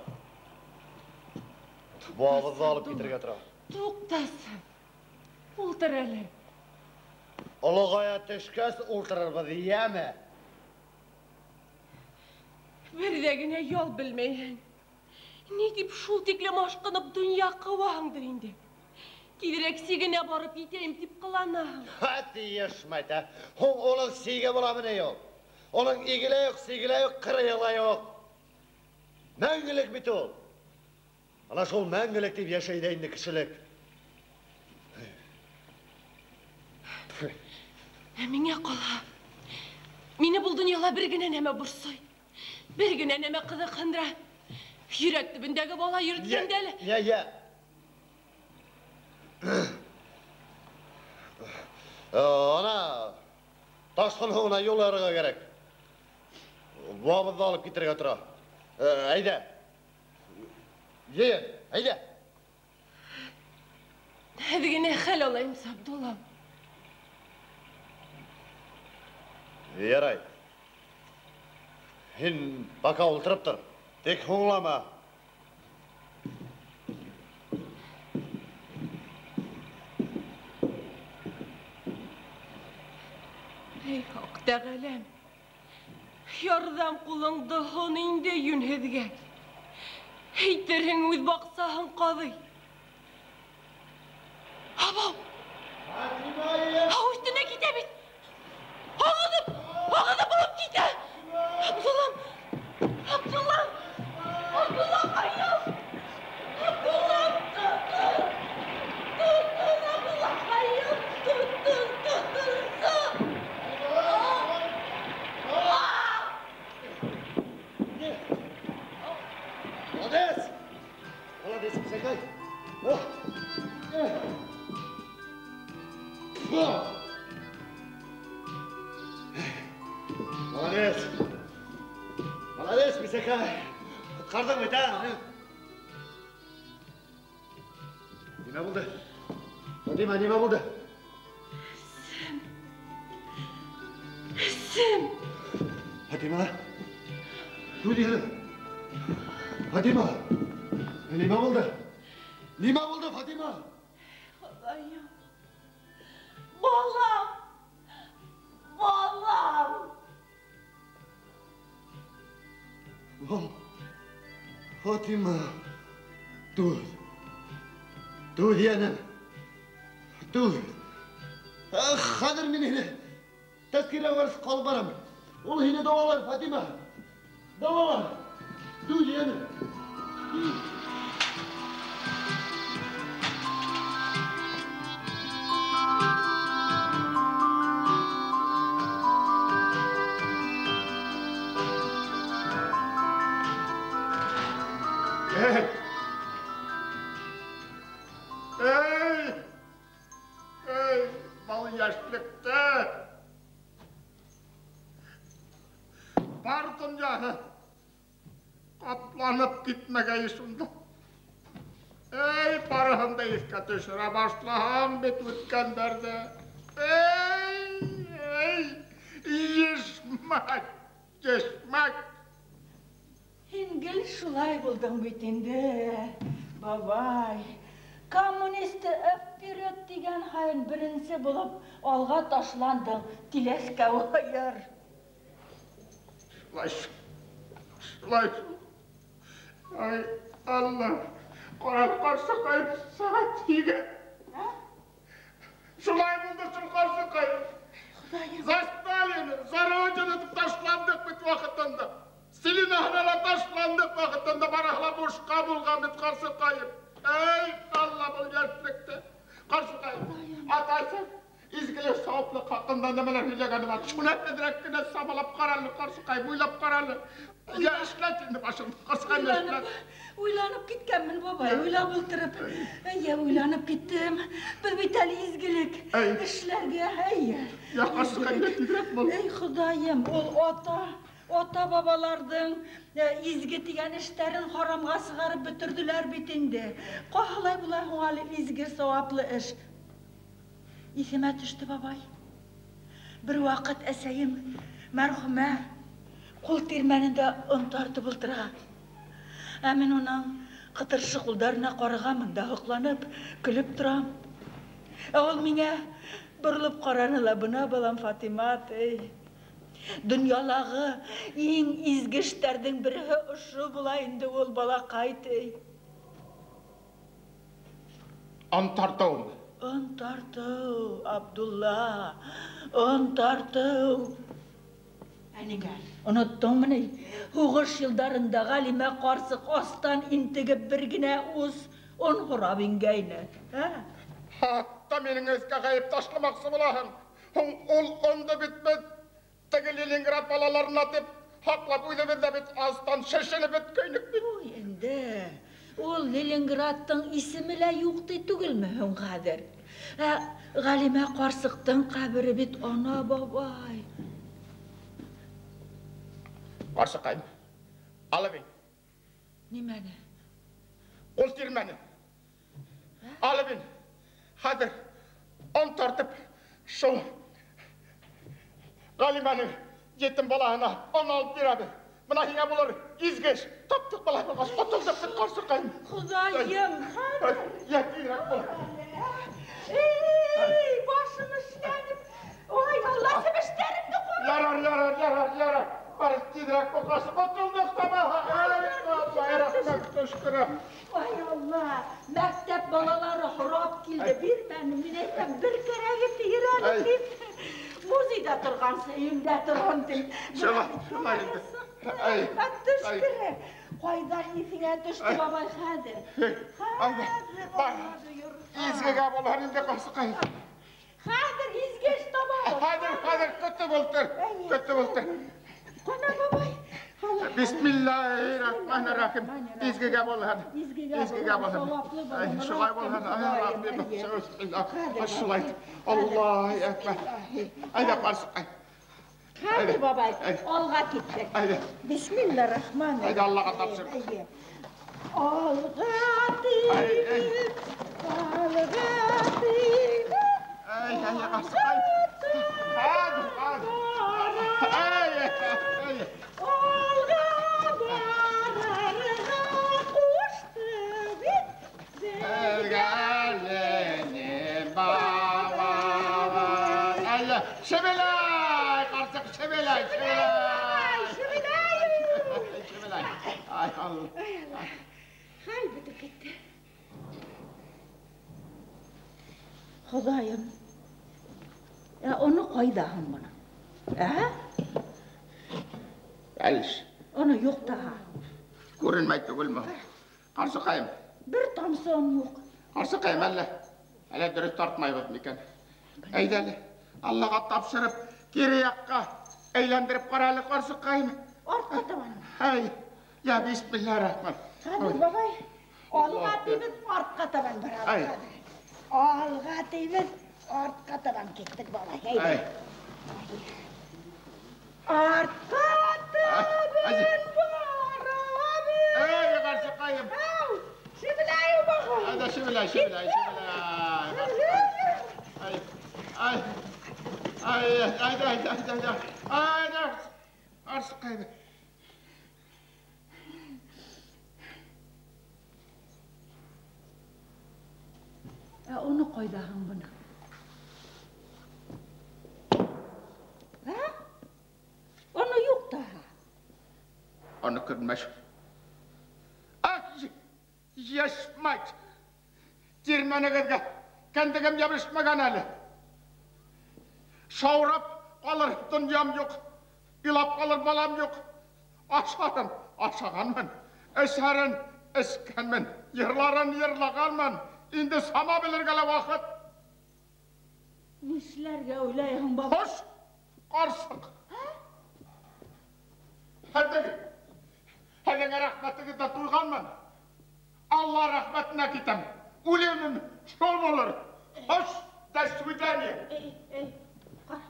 Буабыҙҙы алып китергә тора. Туҡтасын. Ултыр әле. Олоғая төшкәс ултырырбыҙ, йәме? Бер ҙә генә ял белмәйһең. Ни тип шул тиклем ашҡынып донъя ҡыуаһыңдыр инде. Тиҙерәк сигенә барып етәйем тип ҡыланаһың. Ха, тейешмәйт, ә? Һуң уның сиге буламы ни ул? Уның иге лә юҡ, сиге лә юҡ, ҡырыйы ла юҡ. Мәңгелек бит ул. Ана шул мәңгелек тип йәшәй ҙә инде кешелек. Ә миңә ҡала. Мине был донъяла бер генә нәмә борсой. Бер генә нәмә ҡыҙыҡһындыра. Йөрәк төбөндәге бала йөрөткәндә әле. Йә, йә. Ана, ташҡын һыуына юл ярырға кәрәк. Буабыҙҙы алып китергә тора. Әйҙә. Йыйын, әйҙә. Әҙ генә хәл алайым, Абдуллам. Ярай. Һин пока ултырып тор. Тик һуңлама. Эй, Хаҡ Тәғәләм, ярҙам ҡулыңды һон инде йүнһеҙгә. Әйтерһең, үҙ баҡсаһын ҡаҙый. Абау! Һыу өҫтөнә китә бит! Ағыҙып, ағыҙып алып китә! Абдуллам! Абдуллам! Абдуллам, аял! Абдуллам, тотон! Тотон, Абдуллаҡайым! Тотон, тотонсо! Молодец! Молодец, Мисәкәй! Молодец! Молодец, Мисәкәй! Ҡотҡарҙың бит, ә? Нимә булды? Фатима, нимә булды? Эсем. Эсем. Фатима? Түҙ инде. Фатима! Нимә булды? Нимә булды, Фатима? Хоҙайым. Балам! Балам! Фатима, түҙ. Түҙ, йәнем. Түҙ. Хәҙер мин һине тәҙкирә варыҫ ҡалып барам. Ул һине дауалар, Фатима. Дауалар. Түҙ, йәнем. Эй! Эй! Эй, был йәшлекте! Бар донъяһы ҡапланып китмәгәйе шунда. Эй, барыһын да иҫкә төшөрә башлаһаң бит үткәндәрҙе. Эй, эй, йәшмәк, йәшмәк. Һин гел шулай булдың бит инде, бабай. Коммунисты вперед тигән һайын беренсе булып алға ташландың, тиләскә уйыр. Шулай, шулай. Ай, Алла, ҡара ҡарсыҡай, сәғәт һигеҙ. Шулай булды шул ҡарсыҡай. Хоҙайым. За Сталина, за Родину тип ташландыҡ бит ваҡытында. Селинаһына ла ташландыҡ ваҡытында, барыһы ла бушҡа булған бит ҡарсыҡайым. Эй, Алла, был йәшлекте. Ҡарсыҡайым, атасы, изгелек, сауаплыҡ хаҡында нәмәләр һөйләгәне бар. Шуны әҙерәк кенә самалап ҡаралы, ҡарсыҡай, буйлап ҡаралы. Йә, эшләт инде башыңды, ҡарсыҡай, эшләт. Уйланып киткәнмен, бабай, уйлап ултырып. Эйе, уйланып киттем. Беҙ бит әле изгелек эшләргә, эйе. Йә, ҡарсыҡай, тиҙерәк бул. Эй, Хоҙайым, ул ата Ата-бабаларҙың изге тигән эштәрен харамға сығарып бөтөрҙөләр бит инде. Ҡалай була һуң әле изге сауаплы эш? Иҫемә төштө, бабай. Бер ваҡыт әсәйем мәрхүмә ҡул тирмәнендә он тартып ултыра. Ә мин уның ҡытыршы ҡулдарына ҡарағанмын да һоҡланып, көлөп торам. Ә ул миңә боролоп ҡараны ла, бына балам Фатима, ти. Донъялағы иң изге эштәрҙең береһе ошо була инде ул, балаҡай, ти. Он тартыумы? Он тартыу, Абдулла, он тартыу. Ә ниңә? Оноттоңмо ни? Һуғыш йылдарында Ғәлимә ҡарсыҡ астан интегеп бер генә ус он һорап ингәйне. Ә? Хатта минең өҫкә ғәйеп ташламаҡсы булаһың. Һуң ул ондо бит беҙ теге Ленинград балаларына тип һаҡлап үҙебеҙ ҙә бит астан шешенеп бөткәйнек бит. Уй, инде ул Ленинградтың исеме лә юҡ ти түгелме һуң хәҙер? Ә Ғәлимә ҡарсыҡтың ҡәбере бит ана, бабай. Ҡарсыҡайым, алып ин. Нимәне? Ҡул тирмәне. Алып ин. Хәҙер он тартып шул Ғәлимәнең етем балаһына он алып бирәбеҙ. Бына һиңә булыр изге эш. Таптыҡ бала булғас, ҡотолдоҡ бит, ҡарсыҡайым. Хоҙайым, хәҙер. Йә, тиҙерәк бул. Эй, башым эшләнеп. Ой, Алла, себештәремде ҡара. Ярар, ярар, ярар, ярар. Бар, тиҙерәк бул, ҡарсыҡ, ҡотолдоҡ та баһа. Ай, Алла, рәхмәт төшкөрө. Ай, Алла, мәктәп балалары һорап килде, бирмәне. Мин әйтәм, бер кәрәге тейер әле тип. Музейҙа торғансы, өйөмдә торһон тип. Шулай, шулай инде. Ай, төшкөрө. Ҡайҙан иҫеңә төштө, бабай, хәҙер? Хәҙер, Бар. Изгегә булһын инде, ҡарсыҡай. Хәҙер изге эш табабыҙ. Хәҙер, хәҙер, көтөп ултыр, көтөп ултыр. Ҡана, бабай. Бисмиллаһир-рахманир-рахим. Изгегә булһын. Изгегә булһын. Шулай булһын. Ай, Раббим, бисмилла. Шулай. Аллаһу әкбәр. Әйҙә, ҡарсыҡай. Хәҙер, бабай, алға киттек. Әйҙә. Бисмиллаһир-рахманир-рахим. Әйҙә, Аллаға тапшыр. Алға тибеҙ, алға тибеҙ. Ай, ай, ҡарсыҡай. Хәҙер, хәҙер. Ай, ай. Алға барырға ҡушты бит. Беҙгә балалар. Әйҙә, шебеләй, ҡарсыҡ, шебеләй, шебеләй. Шебеләй. Шебеләй. Ай, Алла. Ай, Алла. Хәл бөтөп китте. Хоҙайым. Ә уны ҡайҙа һуң бының? Ә? Әлиш. Уны юҡ таһа. Күренмәй түгелме? Ҡарсыҡайым. Бер тамсы он юҡ. Ҡарсыҡайым, әллә? Әллә дөрөҫ тартмайбыҙ микән? Әйҙә әле, Аллаға тапшырып, кире яҡҡа әйләндереп ҡара әле, ҡарсыҡайым. Артҡа табан. Ай, я бисмиллаһир-рахман. Хәҙер, бабай, алға тибеҙ, артҡа табан барабыҙ. Ай. Алға тибеҙ, артҡа табан киттек, бабай. Әйҙә. Ай. Артҡа табан барабыҙ. Эй, ҡарсыҡайым. Ау, шебеләй, бабай. Әйҙә, шебеләй, шебеләй, шебеләй. Ай, ай, ай, әйҙә, әйҙә, әйҙә, әйҙә. Әйҙә, ҡарсыҡайым. Ә уны ҡайҙа һуң бының? Ә? Уны юҡ таһа. Уны күрмәш. Ах, йәшмәк! Тирмәнегеҙгә кендегем ябышмаған әле. Шаурап ҡалыр донъям юҡ, илап ҡалыр балам юҡ. Ашарын ашағанмын, эсәрен эскәнмен, йырларын йырлағанмын. Инде сама белергә лә ваҡыт. Нишләргә уйлайһың, бабай? Хош, ҡарсыҡ. Һеҙҙең рәхмәтегеҙҙә туйғанмын. Алла рәхмәтенә китәм. Үлемем шул булыр. Хош, до свидания. Эй, эй, ҡара.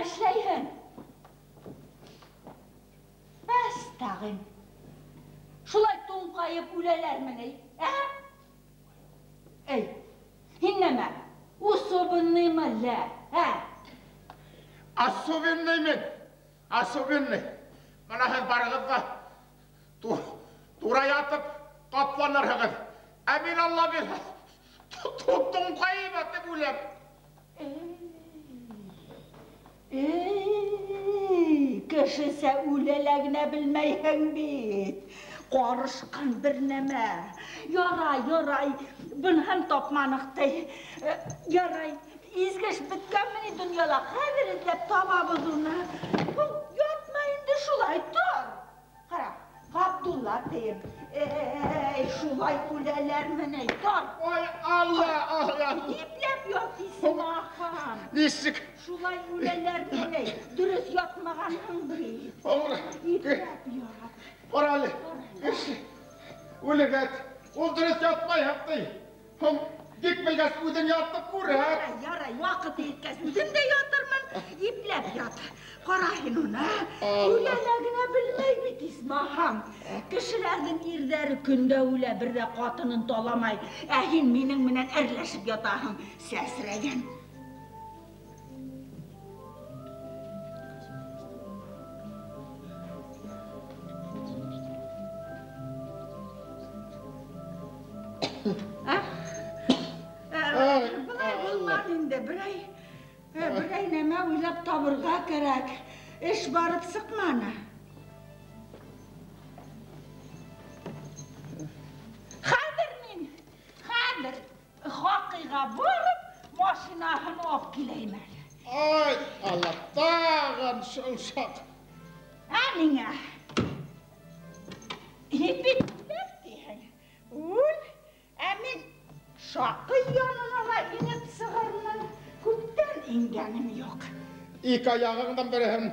Нәмә эшләйһең? Әстәғин. Шулай туңҡайып үләләрме ни? Ә? Эй, һин нәмә? Особенныймы әллә? Ә? Особенный мин. Особенный. Бына һеҙ барығыҙ ҙа тура ятып ҡапланырһығыҙ. Ә мин Алла бирһә, туңҡайып ятып үләм. Эй, кешесә үлә генә белмәйһең бит. Ҡарышҡан бер нәмә. Ярай, ярай, быныһын тапманыҡ ти. Ярай, изге эш бөткәнме ни донъяла? Хәҙер эҙләп табабыҙ уны. Ятма инде шулай, тор. Ҡара, Ғабдулла тием. Эй, шулай үләләрме ни? Тор. Ой, Алла, Алла. Ипләп ят, исмаһам. Нисек? Шулай үләләрме ни? Дөрөҫ ятмағанһың бит. Ипләп ят. Ҡара әле. Үлегәт. Ул дөрөҫ ятмай ти. Һуң бик белгәс үҙең ятып күр, ә? Ярай, ярай, ваҡыты еткәс үҙем дә ятырмын. Ипләп ят. Ҡара һин уны. Үлә генә белмәй бит, исмаһам. Кешеләрҙең ирҙәре көндә үлә, бер ҙә ҡатынын таламай. Ә һин минең менән әрләшеп ятаһың, сәсрәгән. Былай булмаҫ инде, берәй нәмә уйлап табырға кәрәк. Эш барып сыҡманы. Хәҙер мин, хәҙер Хаҡиға барып, машинаһын алып киләйем әле. Ай, Алла, тағын шул саҡ. Ә миңә? Һин бит үләм тиһең. Үл, ә мин Шаҡый янына ла инеп сығырмын. Күптән ингәнем юҡ. Ике аяғыңдан береһен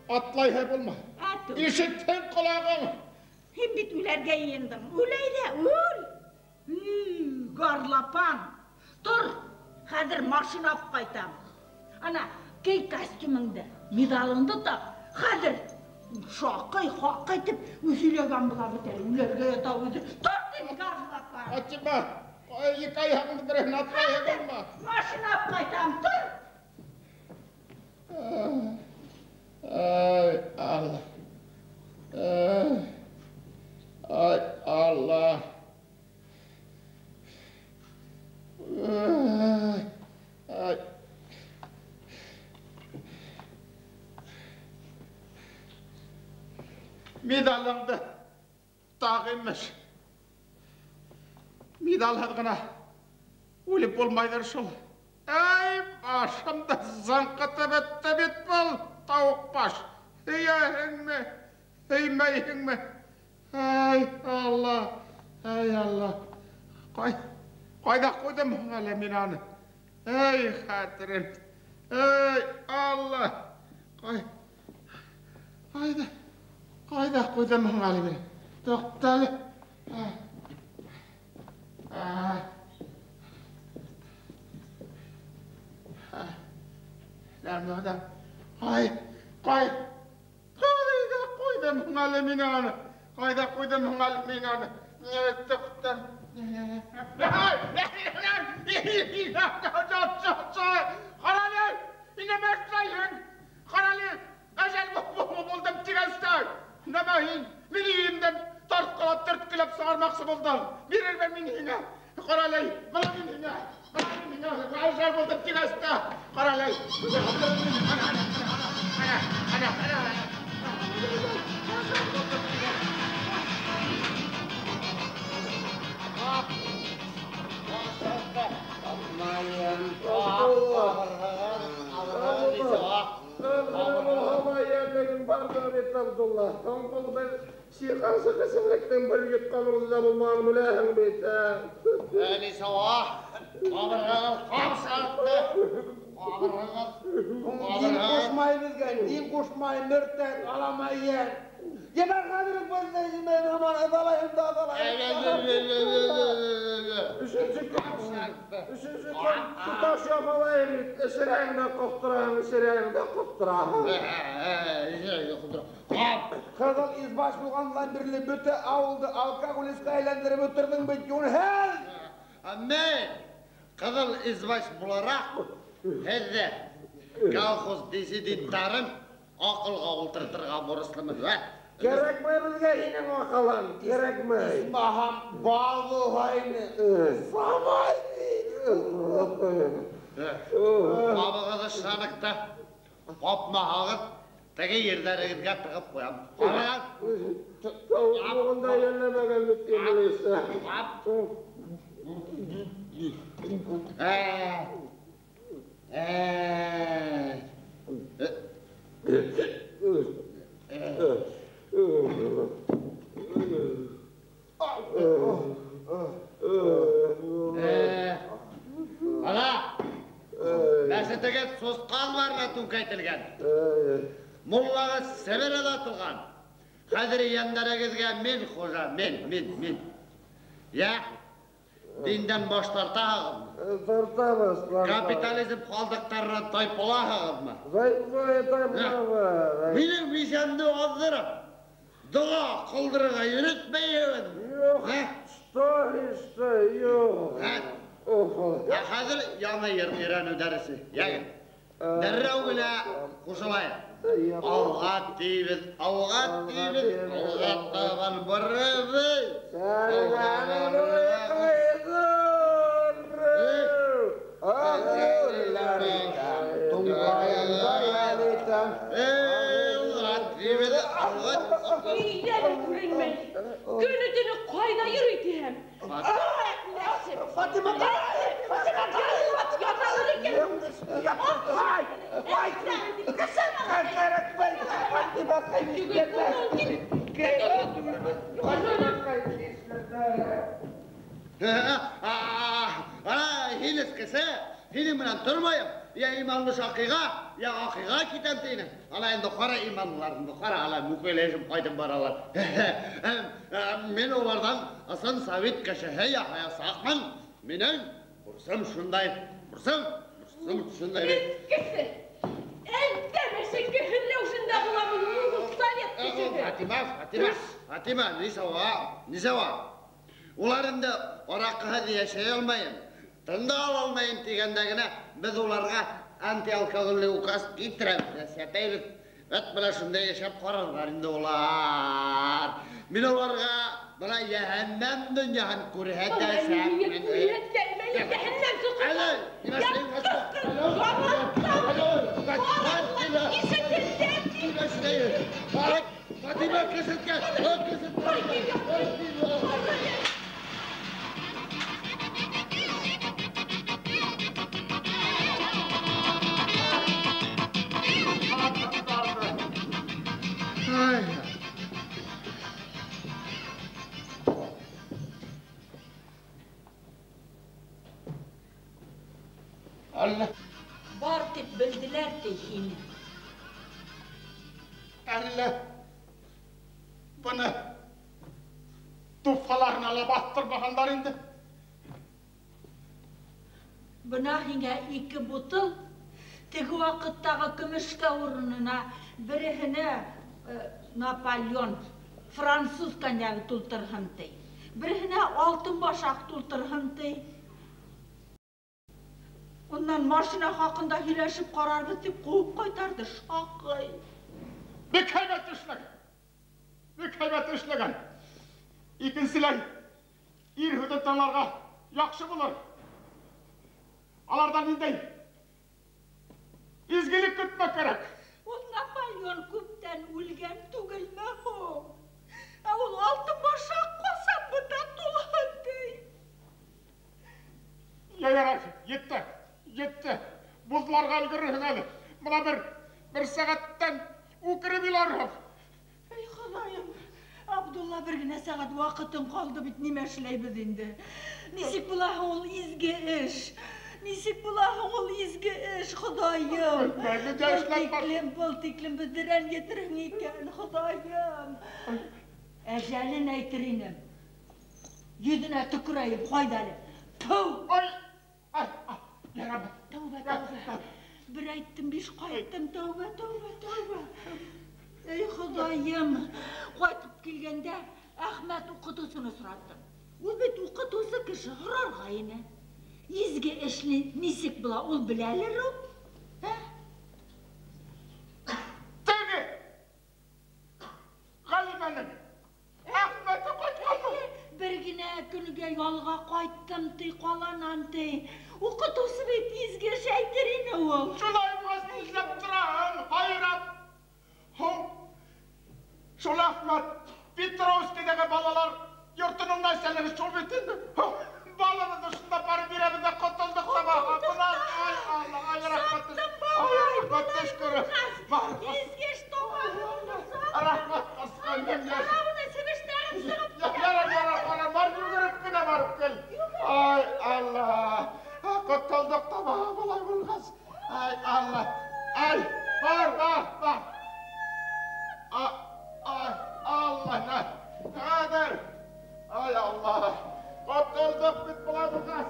атлайһы булма. Ишетһен ҡолағың. Һин бит үләргә йыйындың. Үләй ҙә, үл. Горлопан. Тор, хәҙер машина алып ҡайтам. Ана, кей костюмыңды, медалыңды тап. Хәҙер шаҡый, хаҡый тип һөйләгән була бит әле. Үләргә ята үҙе. Тор тип, горлопан. Фатима, ике аяғыңды береһен атлайһы булма. Машина алып ҡайтам, тор. Ай, Алла. Ай, Алла. Ай. Медалыңды тағы имеш. Медалһыҙ ғына үлеп булмайҙыр шул. Ай, башымды зыңҡытып бөттө бит был тауыҡ баш. Һөйәһеңме, һөймәйһеңме? Ай, Алла, ай, Алла. Ҡайҙа ҡуйҙым һуң әле мин аны? Эй, хәтерем, эй, Алла. Ҡайҙа ҡуйҙым һуң әле мин? Туҡта әле. Ай, ҡайҙа ҡуйҙым һуң әле мин аны? Ҡайҙа ҡуйҙым һуң әле мин аны? Туҡта. Ҡарале, нимә эшләйһең? Ҡарале, әжәл булдым тигәнсә. Нәмә һин? Мине өйөмдән тартҡылап, төрткөләп сығармаҡсы булдың. Бирермен мин һиңә. Ҡарале, бына мин һиңә. Бына мин һиңә. Әжәл булдым тигәнсә. Ҡарале. Ана, ана, ана, ана. Абдулла, һуң бер сиҡансы ҡесемлектең бер йотҡанығыҙ ҙа булмаған беләһең бит. Әлисауа, ҡабырғағыҙ ҡамсатты. Ҡабырғағыҙ, Дин ҡушмай беҙгә, дин ҡушмай, мөртәт, аламай йән. Ебәр хәҙер үк беҙҙе, мин һаман ыҙалайым да ыҙалайым. Өсөнсө көн, өсөнсө көн тоташ яфалайым бит. Эсерәң дә ҡоҫтораһың, эсерәң дә ҡоҫтораһың. Ҡыҙыл избаш булғандан бирле бөтә ауылды алкоголистҡа әйләндереп бөтөрҙөң бит, йүнһеҙ! Мин ҡыҙыл избаш булараҡ һеҙҙе колхоз диссиденттарын аҡылға ултыртырға бурыслымын. Кәрәкмәй беҙгә һинең аҡылың, кәрәкмәй. Исмаһам, бал булһа ине. Самай! Бабығыҙ ышаныкта, ҡапмаһағыҙ, теге ерҙәрегеҙгә тығып ҡуям. Ҡарағыҙ! Тауыҡлығын да йәлләмәгән бит иблис. Ана, мәсетегеҙ сусҡан барына түңкәйтелгән. Муллағыҙ Себерҙә атылған. Хәҙер йәндәрегеҙгә мин хужа, мин, мин, мин. Йә, диндән баш тартаһығыҙмы? Тартабыҙ, тартабыҙ. Капитализм ҡалдыҡтарынан тайпылаһығыҙмы? Тайпылабыҙ. Минең бисәмде аҙҙырып, доға ҡылдырырға йөрөтмәйһегеҙме? Юҡ, что, что, юҡ. Ә хәҙер яңы йыр өйрәнеү дәресе. Йәгеҙ, дәррәү генә ҡушылайыҡ. Алға тибеҙ, алға тибеҙ, алға табан барабыҙ. Өйҙә лә күренмәй. Көнө-төнө ҡайҙа йөрөй тиһәм. Фатима, Фатима, яталыр икән. Ай, кәрәкмәй, Фатима, Ана, һин эскесе, һинең менән тормайым. Я иманлы шаҡиға, я аҡиға китәм тинең. Ана инде ҡара иманлыларымды, ҡара, ана мүкәйләшеп ҡайтып баралар. Мин уларҙан ысын совет кешеһе яһаясаҡмын. Минең бурсым шундай, бурсым, бурсым шундай. Эскесе! Әлдә мәшәкә һөрләүшендә буламын, ул совет кешеһе. Фатима, Фатима, Фатима, нисауа, нисауа. Улар инде араҡыһыҙ йәшәй алмайым, тын да ала алмайым тигәндә генә беҙ уларға антиалкогольный указ килтерәбеҙ, сәпәйбеҙ. Вәт бына шундай йәшәп ҡарарҙар инде улар. Мин уларға бына йәһәннәм донъяһын күрһәтәсәкмен. Күрһәтәм әле, йәһәннәм соҡорҙа. Әле, нимә эшләйем? Фатима, күрһәткән, күрһәткән. Әллә. Бар тип белделәр ти һине. Әллә. Быны туфаларына ла баҫтырмағандар инде. Бына һиңә 2 бутыл теге ваҡыттағы көмөшкә урынына береһенә Наполеон француз коньягы тултырһын ти. Береһенә алтын башаҡ тултырһын ти. Унан машина хаҡында һөйләшеп ҡарарбыҙ тип ҡыуып ҡайтарҙы шаҡый. Бик һәйбәт эшләгән. Бик һәйбәт эшләгән. Икенселәй, ир һүҙен тыңларға яҡшы булыр. Аларҙан ниндәй изгелек көтмәк кәрәк. Ул Наполеон күптән үлгән түгелме һуң? Ә ул алтын башаҡ ҡасан бында тулһын ти. Ярар, етте, етте. Боҙларға өлгөрөрһөң әле. Бына бер сәғәттән үкереп иларһың. Эй, Хоҙайым, Абдулла, бер генә сәғәт ваҡытың ҡалды бит, нимә эшләйбеҙ инде? Нисек була һуң ул изге эш? Нисек була һуң ул изге эш, Хоҙайым? Был тиклем беҙҙе рәнйетерһең икән, Хоҙайым. Әжәлен әйтер инем. Йөҙөнә төкөрәйем, ҡайҙа әле? Тыу! Ай, ай, ярамай. Тәүбә, тәүбә. Бер әйттем, биш ҡайттым, тәүбә, тәүбә, тәүбә. Эй, Хоҙайым, ҡайтып килгәндә Әхмәт уҡытыусыны осраттым. Ул бит уҡытыусы кеше, һорарға ине. Изге эшне нисек була, ул беләлер ул? Ә? Теге! Ғәлимәнең Әхмәте ҡайтҡанмы? Бер генә көнгә ялға ҡайттым, ти, ҡаланан, ти. Уҡытыусы бит изге эш әйтер ине ул. Шулай булғас нишләп тораһың, һайрап? Һуң, шул Әхмәт Петровскийҙағы балалар йортоноң начальнигы шул бит инде. Балабыҙҙы шунда барып бирәбеҙ ҙә ҡотолдоҡ та баһа. Бына, ай, Алла, ай, рәхмәт. Ай, рәхмәт, төшкөрө. Изге эш тапҡан. Рәхмәт, ҡасҡан. Ҡарауына себештәрем сығып. Ярар, ярар, ярар, бар, йүгереп кенә барып кил. Ай, Алла, ҡотолдоҡ та баһа былай булғас. Ай, Алла, ай, бар, бар, бар. Ай, Алла, хәҙер. Ай, Алла, ҡотолдоҡ бит былай булғас.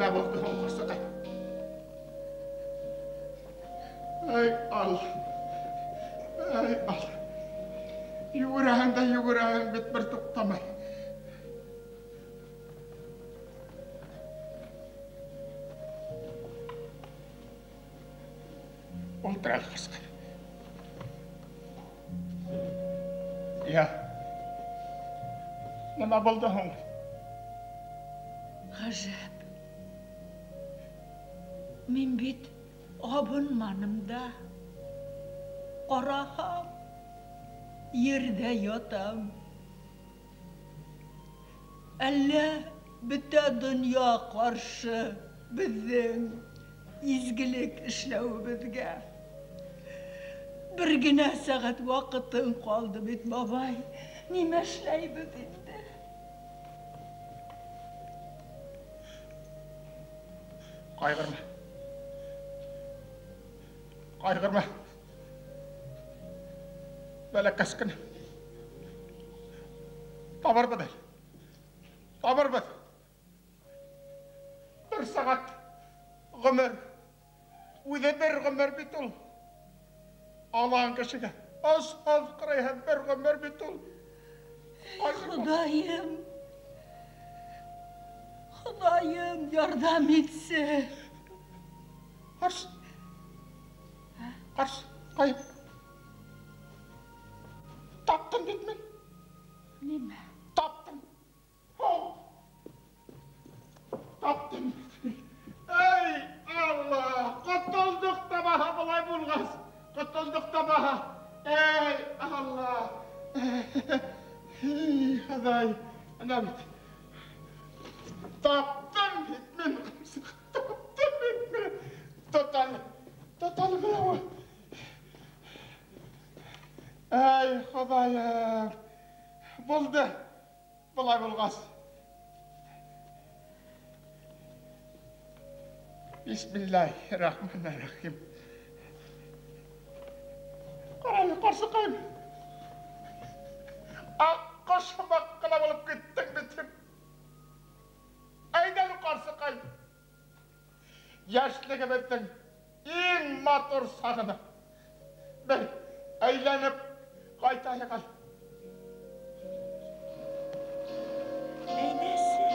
Нәмә булды һуң, ҡарсыҡай? Ай, Алла, ай, Алла. Йүгерәһең дә йүгерәһең бит, бер туҡтамай. Ултыр әле, ҡарсыҡай. Йә, нимә булды һуң? Ғәжәп. Мин бит абынманым да. Ҡараһам, ерҙә ятам. Әллә бөтә донъя ҡаршы беҙҙең изгелек эшләүебеҙгә. Бер генә сәғәт ваҡытың ҡалды бит, бабай. Нимә эшләйбеҙ инде? Ҡайғырма. Ҡайғырма. Бәләкәс кенә. Табырбыҙ әле. Табырбыҙ. Бер сәғәт ғүмер. Үҙе бер ғүмер бит ул. Алан кешегә ас-аҙ ҡарайһа бер ғүмер бит ул. Хоҙайым, Хоҙайым, ярҙам итсе. Ҡарш. Ҡарш, ҡайып. Таптым бит мин. Нимә? Таптым. Таптым. Эй, Алла, ҡотолдоҡ та баһа былай булғас. Ҡотолдоҡ та баһа. Эй, Алла. Эй, Хоҙай, ана бит. Таптым бит мин. Таптым бит мин. Тот әле. Тот әле бына. Эй, Хоҙайым. Булды. Былай булғас. Бисмиллаһир-рахманир-рахим. Ҡара әле, ҡарсыҡайым. Аҡ ҡош һымаҡ ҡына булып киттең бит. Әйҙә әле, ҡарсыҡай. Йәшлегебеҙҙең иң матур сағына бер әйләнеп ҡайтайыҡ әле. Әйҙәсе.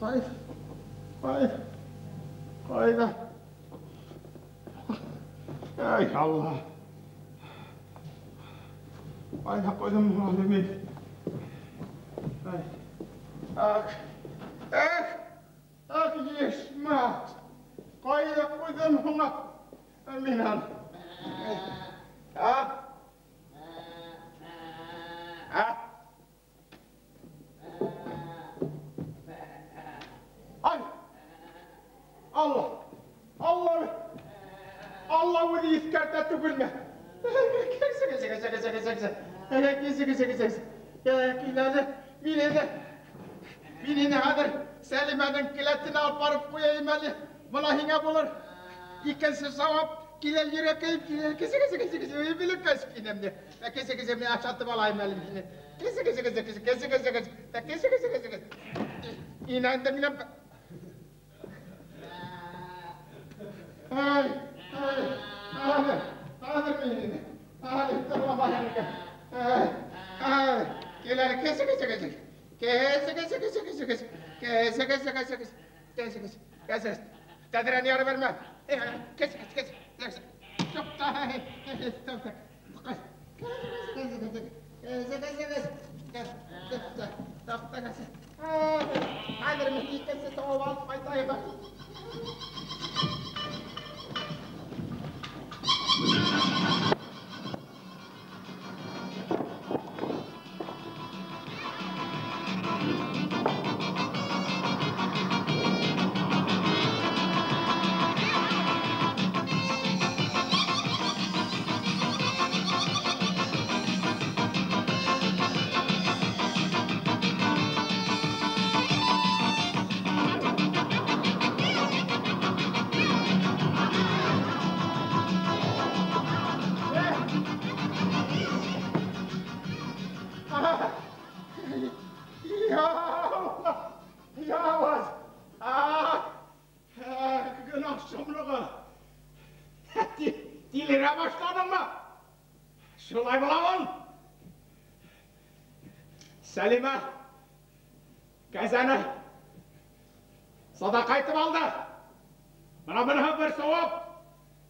Кай, кай, кайда? Ай, Алла. Кайда куйдым әле мин? Ай. Ах, эх, ах, ешмәт. Кайда куйдым моңа? Мин аны. А? А? Ай! Алла! Алла! Алла үҙе иҫкәртә түгелме? Мин һине хәҙер Сәлимәнең келәтенә алып барып ҡуяйым әле. Бына һиңә булыр. Икенсе сауап килә йөрәкәйем, килә. Кесе, кесе, кесе, кесе, белекәс кинемде. Кесе, кесе, мин ашатып алайым әле һине. Кесе, кесе, кесе, кесе, кесе, кесе, кесе, кесе, кесе, кесе, кесе. Инәңде минән. Ай, ай, хәҙер, хәҙер мин һине. Хәҙер, тыңламайым икән. Ай, ай, кил әле, кесе, кесе, кесе. Кесе, кесе, кесе, кесе, кесе. Кесе, кесе, кесе, кесе. Кесе, кесе, кесе. Тәҙрәне ярып бирмә. Кесе, кесе, кесе. Кесе. Туҡта, туҡта. Кесе, кесе, кесе, кесе, кесе. Кесе, туҡта, туҡта, кесе. Хәҙер мин икенсе сауап алып ҡайтайым. Тилерә башланыңмы? Шулай була ул. Сәлимә кәзәне садаҡа итеп алды. Бына быныһы бер сауап.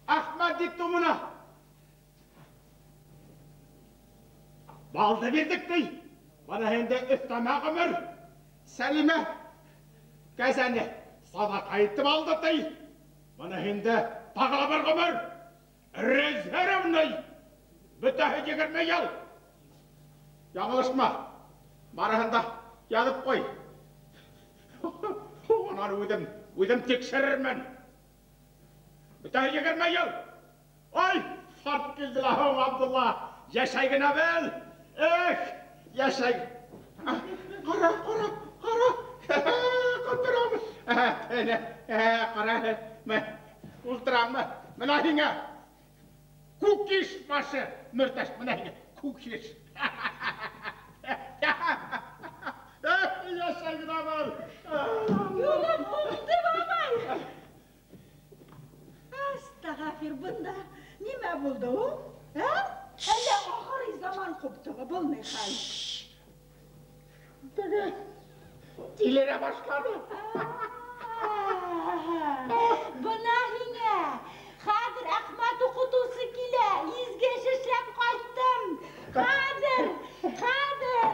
Әхмәт дитте бына. Балды бирҙек ти. Бына инде өҫтәмә ғүмер. Сәлимә кәзәне садаҡа итеп алды ти. Бына инде тағы ла бер ғүмер. Резервный. Бөтәһе 20 йыл. Яңылышма. Барыһын да яҙып ҡуй. Унан үҙем тикшерермен. Бөтәһе 20 йыл. Ай, фарт килде лә һуң, Абдулла. Йәшәй генә бел. Эх, йәшәй. Ҡара, ҡара, ҡара. Ҡотторам. Ҡара, ултыраммы? Бына һиңә. Күкиш башы, Мөртәш, бына һиңә. Күкиш. Йәшәй генә бел. Юлым уңды, бабай. Астағфир, бында нимә булды ул? Ә? Әллә ахыр заман ҡуптымы? Был ни хәл? Теге тилерә башланы. Бына һиңә. Хәҙер Әхмәт уҡытыусы килә. Изге эш эшләп ҡайттым. Хәҙер, хәҙер.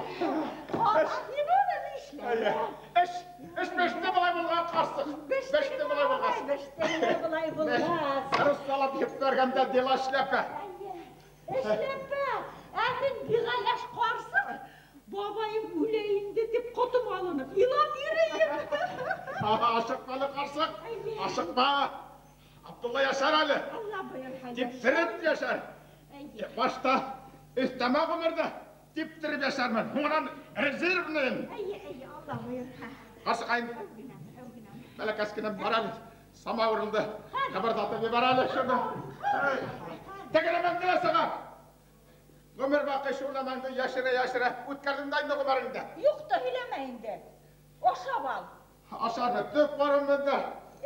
Ни булды, ни эшләй? Эш, эш беште былай булған ҡарсыҡ. Беште былай булған. Беште былай булған. Русалап ебәргәндә дела шляпа. Эшләпә. Ә һин биғәләш ҡарсыҡ. Бабайым үлә инде тип ҡотом алынып, илап йөрөйөм. Ашыҡма әле, ҡарсыҡ. Ашыҡма. Абдулла йәшәр әле. Алла бойорһа. Типтереп йәшәр. Башта өҫтәмә ғүмерҙә типтереп йәшәрмен. Һуңынан резервныйым. Эйе, эйе, Алла бойорһа. Ҡарсыҡайым. Бәләкәс кенә бар әле. Самауырыңды ҡыбырҙатып ебәр әле шуны. Теге нәмәңде лә сығар. Ғүмер баҡый шул нәмәңде йәшерә-йәшерә үткәрҙең дә инде ғүмереңде. Юҡ та һөйләмә инде. Ашап ал. Ашармын, төп барымын да.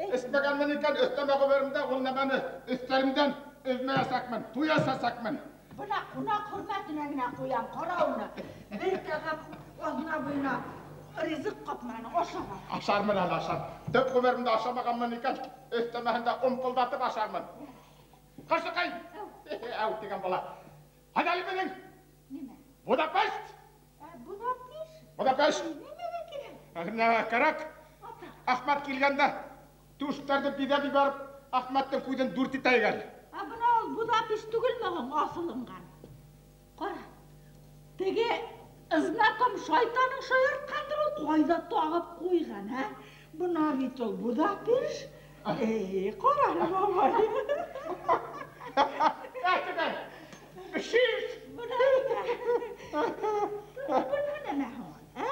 Эсмәгәнмен икән, өҫтәмә ғүмеремдә ул нәмәне өҫтәлемдән өҙмәйәсәкмен, туясәсәкмен. Бына ҡунаҡ хөрмәтенә генә ҡуям, ҡара уны. Бер тәғәм аҙна буйына ризыҡ ҡапманы, ашап ал. Ашармын әле, ашар. Төп ғүмеремдә ашамағанмын икән, өҫтәмәһендә умпылдатып ашармын. Ҡарсыҡай! Әү тигән бала. Ҡайҙа әле беҙҙең? Нимә? Будапешт! Будапешт? Будапешт! Нимәгә кәрәк? Нимәгә кәрәк? Әхмәт килгәндә түштәрҙе биҙәп ебәреп, Әхмәттең күҙен дүрт итәйек әле. Ә бына ул Будапешт түгелме һуң аҫылынған? Ҡара, теге знаком шайтаның шаяртҡандыр ул, ҡайҙа тағып ҡуйған, ә? Бына бит ул Будапешт. Эй, ҡара әле, бабай. Ә, теге, шиш! Бына бына нәмә һуң, ә?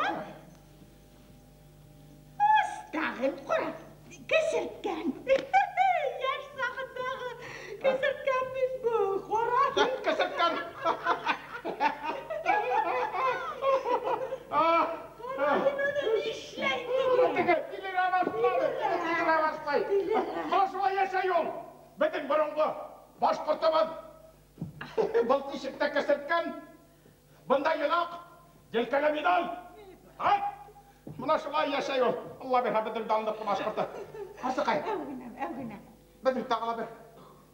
Астағын, ҡара, кесерткән. Йәш сағындағы кесерткән бит был, ҡара. Кесерткән. Ҡара, һин уны нишләй тигән? Теге, тилерә башланы, тилерә башлай. Бына шулай йәшәй ул. Беҙҙең боронғо башҡортобоҙ. Был тишектә кесерткән. Бында йонаҡ, елкәлә миҙал. Бына шулай йәшәй ул. Алла бирһә, беҙҙең данлыҡлы башҡорто. Ҡарсыҡай. Әүгенәм, әүгенәм. Беҙҙең тағы ла бер,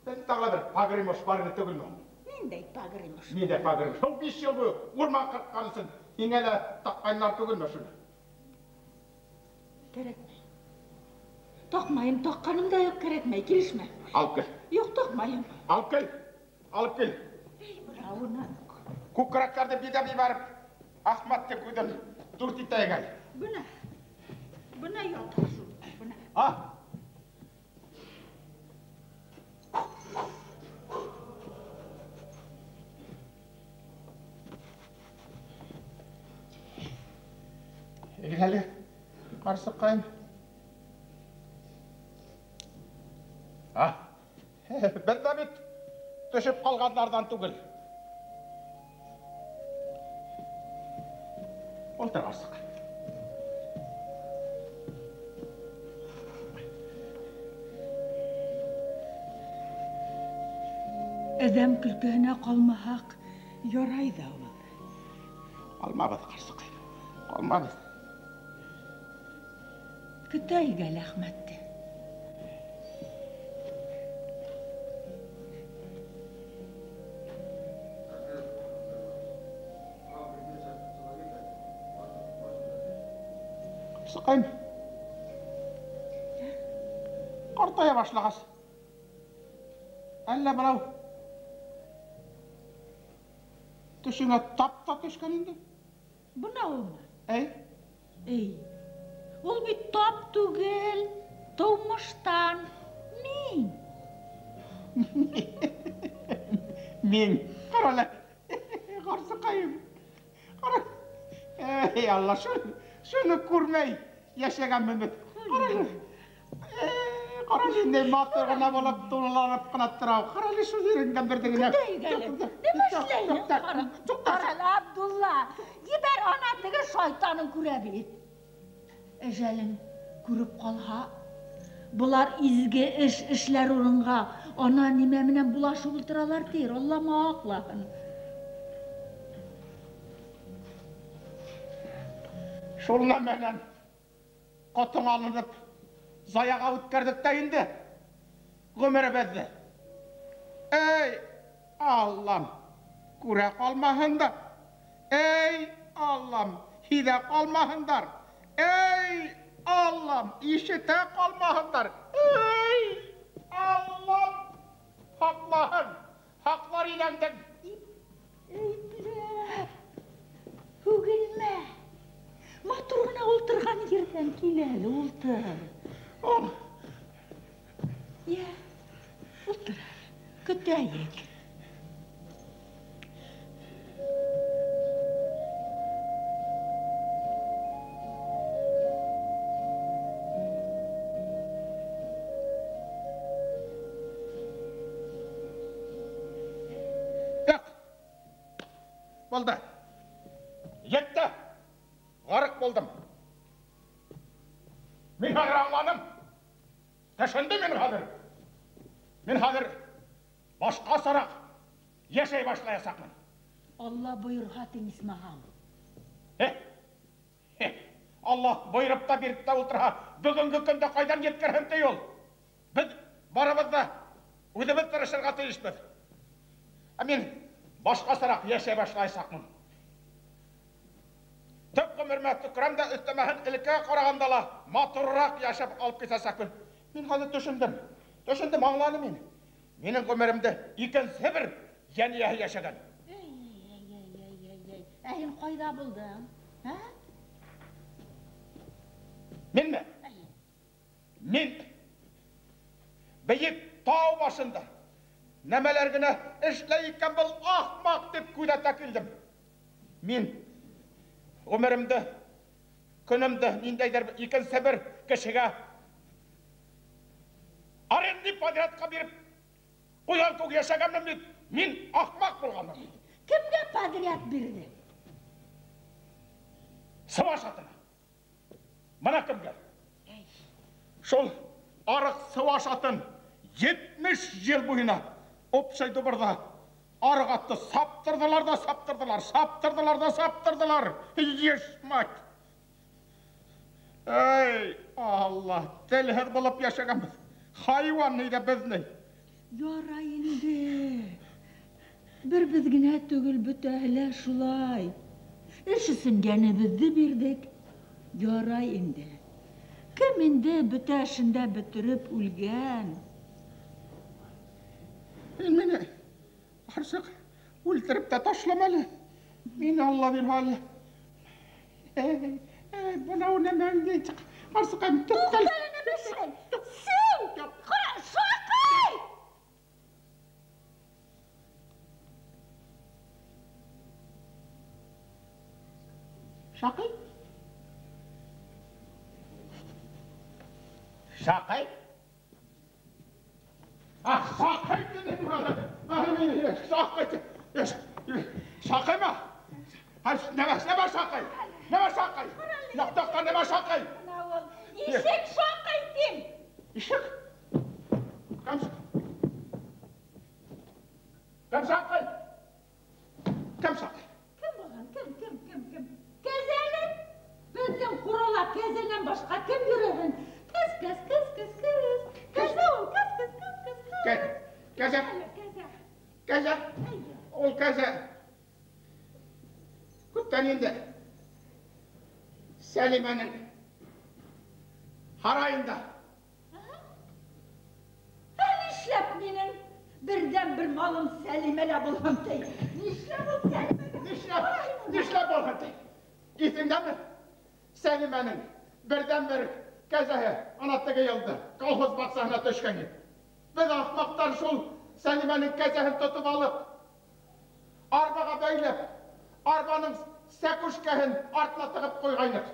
беҙҙең тағы ла бер погремуш бар ине түгелме? Ниндәй погремуш? Ниндәй погремуш? Ул 5 йыл буйы урман ҡырҡҡан өсөн һиңә лә таҡҡайнылар түгелме шуны? Кәрәкмәй. Таҡмайым, таҡҡаным да юҡ, кәрәкмәй, килешмә. Алып кил. Юҡ, таҡмайым. Алып кил, алып кил. Эй, бына уны. Күкрәктәрҙе биҙәп ебәреп, Әхмәттең күҙен дүрт итәйек әле. Бына, бына ята шул, бына. А? Әле, ҡарсыҡайым. А? Беҙ ҙә бит төшөп ҡалғандарҙан түгел. Ултыр, ҡарсыҡ. Әҙәм көлкөһөнә ҡалмаһаҡ, ярай ҙа ул. Ҡалмабыҙ, ҡарсыҡ. Ҡалмабыҙ. Көтәйек әле Әхмәтте. Ҡарсыҡайым. Ҡартая башлағас. Әллә бынау төшөңә тап та төшкән инде? Бынауымы? Әй. Эй, ул бит тап түгел, тыумыштан. Мин. Мин. Ҡара әле. Ҡарсыҡайым. Ҡара. Эй, Алла, шуны күрмәй йәшәгәнмен бит. Ҡара әле. Ҡара әле, ниндәй матур ғына булып тулыланып ҡына тора. Ҡара әле, шул ереңдән берҙе генә. Көтәйек әле. Нимә эшләйһең? Ҡара. Ҡара әле, Абдулла. Ебәр ана теге шайтанын күрә бит. Әжәлен күреп ҡалһа, былар изге эш эшләр урынға ана нимә менән булашып ултыралар тиер, Алла маҡлаһын. Шул нәмәнән ҡотоң алынып заяға үткәрҙек тә инде ғүмеребеҙҙе. Эй, Аллам, күрә ҡалмаһындар. Эй, Аллам, һиҙә ҡалмаһындар. Эй, Аллам, ишетә ҡалмаһындар. Эй, Аллам, һаҡлаһын, һаҡлар инәңдең. Ипләп, һүгелмә. Матур ғына ултырған ерҙән кил әле, ултыр. Ул. Йә, ултыр әле, көтәйек. Юҡ. Булды. Етте. Ғарыҡ булдым. Мин хәҙер аңланым. Төшөндөм мин хәҙер. Мин хәҙер башҡасараҡ йәшәй башлаясаҡмын. Алла бойорһа тиң, Исмаһам. Аллаһ бойороп та биреп тә ултырһа, бөгөнгө көндә ҡайҙан еткерһен ти ул? Беҙ барыбыҙ ҙа үҙебеҙ тырышырға тейешбеҙ. Ә мин башҡасараҡ йәшәй башлаясаҡмын. Төп ғүмеремә төкөрәм дә өҫтәмәһен элеккегә ҡарағанда ла матурыраҡ йәшәп алып китәсәкмен. Мин хәҙер төшөндөм. Төшөндөм, аңланым мин. Минең ғүмеремде икенсе бер йән эйәһе йәшәгән. Эй-эй-эй-эй-эй. Ә һин ҡайҙа булдың? Ә? Минме? Мин бейек тау башында нәмәләр генә эшләй икән был ахмаҡ тип күҙәтә килдем. Мин ғүмеремде, көнөмдө ниндәйҙер икенсе бер кешегә арендный подрядҡа биреп ҡуйған кеүек йәшәгәнмен бит. Мин ахмаҡ булғанмын. Кемгә подряд бирҙе? Сыуаш атына. Бына кемгә? Шул арыҡ сыуаш атын 70 йыл буйына общий дубырҙа арыҡ атты саптырҙылар ҙа саптырҙылар, саптырҙылар ҙа саптырҙылар. Еш мать! Эй, Алла, телһеҙ булып йәшәгәнбеҙ. Хайуан ни ҙә беҙ ни? Ярай инде. Бер беҙ генә түгел, бөтәһе лә шулай. Эш өсөн йәнебеҙҙе бирҙек. Ярай инде. Кем инде бөтә эшендә бөтөрөп үлгән? Һин мине ҡарсыҡ үлтереп тә ташлама әле. Мин Алла бирһә әле. Эй, эй, бынау нәмә инде? Ҡарсыҡайым, туҡта әле. Туҡта әле, нәмә эшләй? Сеү! Ҡара, шаҡай! Шаҡай? Шаҡай? Ah, шаҡай тинем. Шаҡай. Шаҡаймы? Нәмә, нәмә шаҡай? Нәмә шаҡай? Яҡтаҡта нәмә шаҡай? Ишек шаҡай тим. Ишек? Кем? Кем шаҡай? Кем шаҡай? Кем булған? Кем, кем, кем, кем? Кәзәне? Беҙҙең ҡурала кәзәнән башҡа кем йөрөһөн? Кәз, кәз, кәз, кәз, кәз. Кәзә ул, кәз, кәз, кәз, кәз, кәз. Кәзә. Кәзә. Ул кәзә. Күптән инде Сәлимәнең һарайында. Ә нишләп минең берҙән-бер малым Сәлимәлә булһын ти? Нишләп ул Сәлимәгә? Нишләп? Нишләп булһын ти? Иҫеңдәме? Сәлимәнең берҙән-бер кәзәһе ана теге йылды колхоз баҡсаһына төшкән ине. Беҙ ахмаҡтар шул Сәлимәнең кәзәһен тотоп алып, арбаға бәйләп, арбаның сәкүшкәһен артына тығып ҡуйғайныҡ.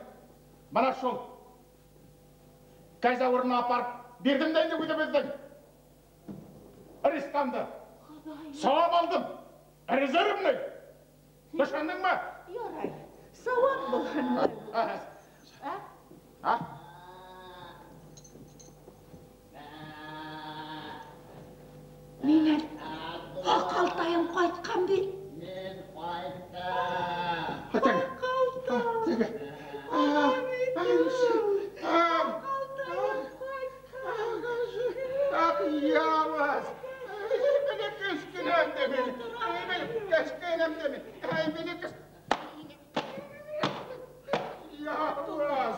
Бына шул кәзә урынына апарып бирҙем дә инде үҙебеҙҙең Ристанды. Сауап алдым. Резервный. Төшәндеңме? Ярай. Сауап булһын. Ә? Ә? Минең аҡалтайым ҡайтҡан бит. Мин ҡайттым. Аҡалтай. Аҡалтайым ҡайтҡан. Ах, явыз. Мине кескенәм дә мин. Мине кескенәм дә мин. Ай, мине кес... Явыз.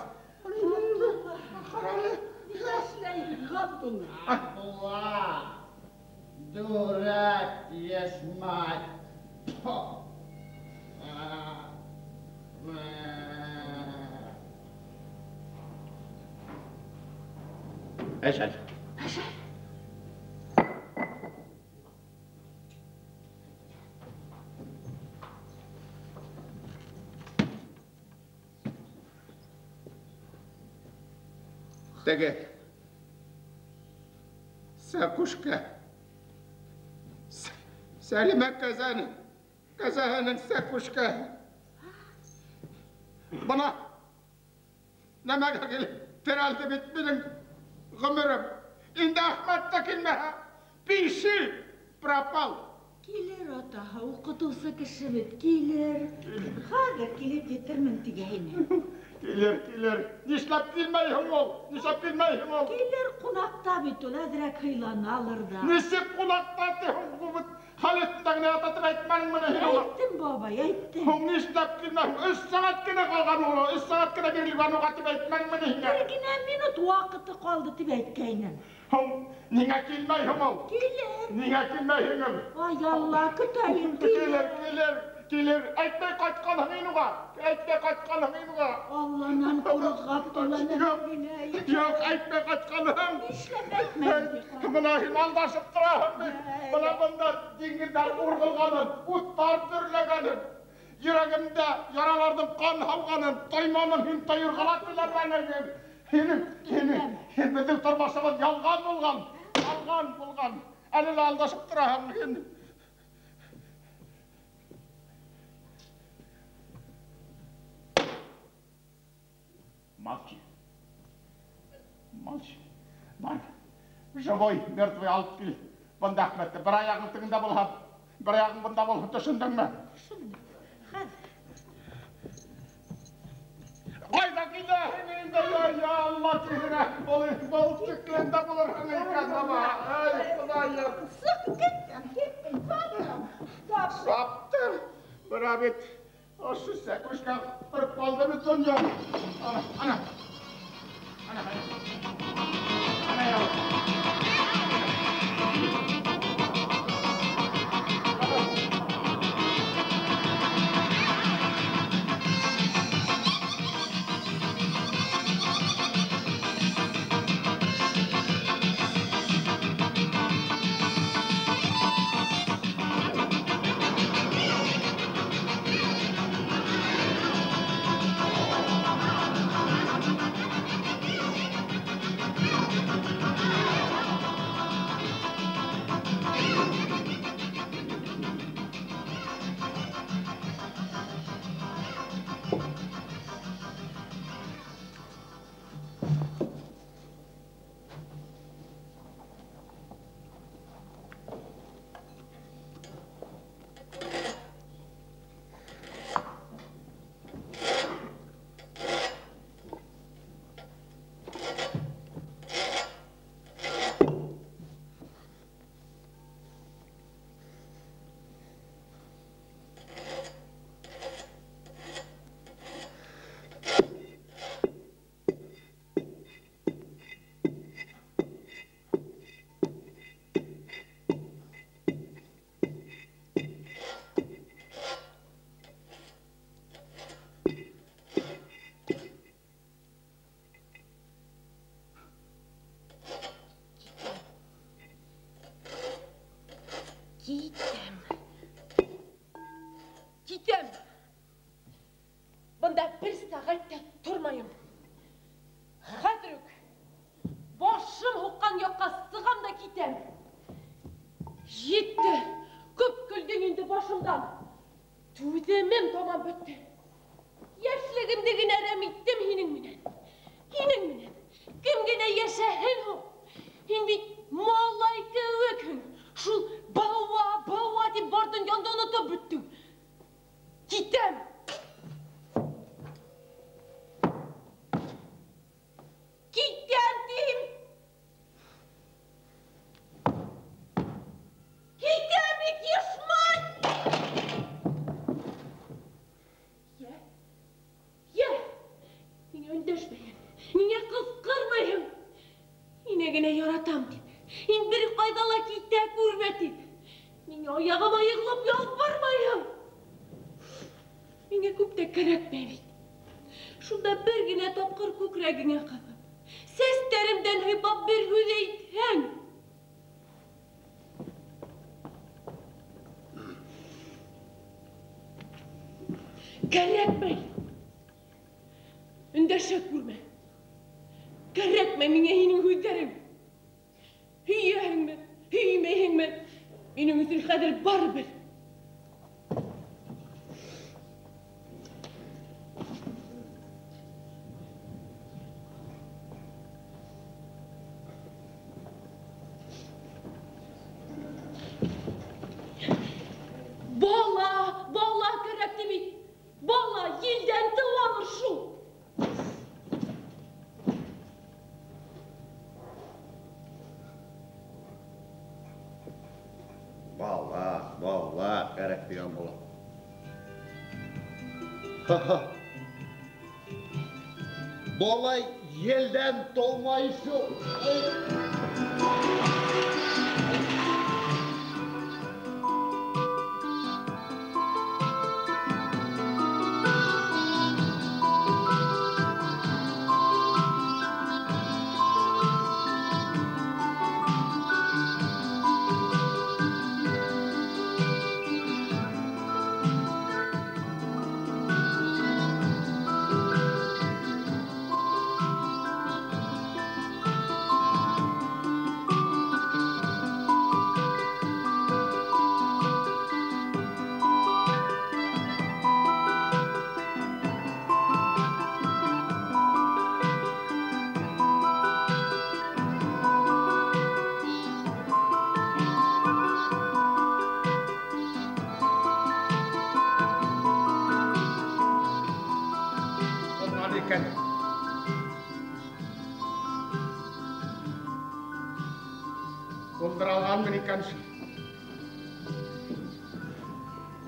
Ҡарале. Нишләйһең, Ғабдулла? Абдулла. Дурак, ешь мать. Әжәл. Әжәл. Теге сәкүшкә. Сәлимә кәзәне, кәзәһенең сәкүшкә. Бына нәмәгә килеп терәлде бит минең ғүмерем. Инде Әхмәт тә килмәһә, пиши пропал. Килер атаһы, уҡытыусы кеше бит, килер. Хәҙер килеп етермен тигәйне. Килер, килер. Нишләп килмәйһең ул? Нишләп килмәйһең ул? Килер ҡунаҡта бит ул, әҙерәк һыйланалыр да. Нисек ҡунаҡта тиһең? Хәл өҫтөндә генә ята тип әйтмәнеңме һин уға? Әйттем, бабай, әйттем. Һуң нишләп килмәйһең? 3 сәғәт кенә ҡалған ул, 3 сәғәт кенә бирелгән уға тип әйтмәнеңме һиңә? Бер генә минут ваҡыты ҡалды тип әйткәйнем. Һуң ниңә килмәйһең ул? Килер. Ниңә килмәйһең ул? Ай, Алла, көтәйем, килер. Килер, килер. Әйтмәй ҡайтҡанһың һин уға. Әйтмәй ҡайтҡанһың һин уға. Алланан ҡурҡ, Ғабдулла. Юҡ, әйтмәй ҡайтҡанһың. Нишләп әйтмәйем ти? Бына һин алдашып тораһың бит. Бына бында диңгеҙҙәр урғылғанын, уттар дөрләгәнен, йөрәгемдә яраларҙың ҡан һауғанын тойманың һин, тойорға ла теләмәнең. Һинең, һин беҙҙең тормошобоҙ ялған булған, ялған булған. Әле лә алдашып тораһың һин. Молчи. Молчи. Бар. Живой, мертвый алып кил. Бында Әхмәтте. Бер аяғың тегендә булһа, бер аяғың бында булһын, төшөндөңмө? Төшөндөм. Хәҙер. Ҡайҙа киләһең инде, я Алла, тиҙерәк бул, был тиклем дә булырһың икән, баба. Ай, Хоҙайым. Сыҡ, киттем, киттем, саптым. Саптым. Бына бит ошо сәкүшкә тороп ҡалды бит донъя. Ана, ана. Ана, ана. Ана, яу. Китәм. Китәм. Бында бер сәғәт тә тормайым. Хәҙер үк башым һуҡҡан яҡҡа сығам да китәм. Етте. Күп көлдөң инде башымдан. Түҙемем тамам бөттө. Йәшлегемде генә әрәм иттем һинең менән. Һинең менән. Кем генә йәшәһен һуң? Һин бит малай кеүекһең. Шул бауа, бауа тип бар донъяңды онотоп бөттөң. Китәм. Китәм тим. Китәм бит, йышман. Йә, йә. Ниңә өндәшмәйһең? Ниңә ҡысҡырмайһың? Һине генә яратам тип. Һин бер ҡайҙа ла китә күрмә тип. Миңә аяғыма йығылып ялбармайһың. Миңә күп тә кәрәкмәй бит. Шунда бер генә тапҡыр күкрәгеңә ҡыҫып, сәстәремдән һыйпап бер һүҙ әйтһәң. Кәрәкмәй. Өндәшә күрмә. Кәрәкмәй миңә һинең һүҙҙәрең. Һөйәһеңме, һөймәйһеңме? Минең өсөн хәҙер барыбер. Бала, бала кәрәк ти бит. Бала елдән тыуалыр шул. дигән була. Ха-ха. Болай елдән толмай шул.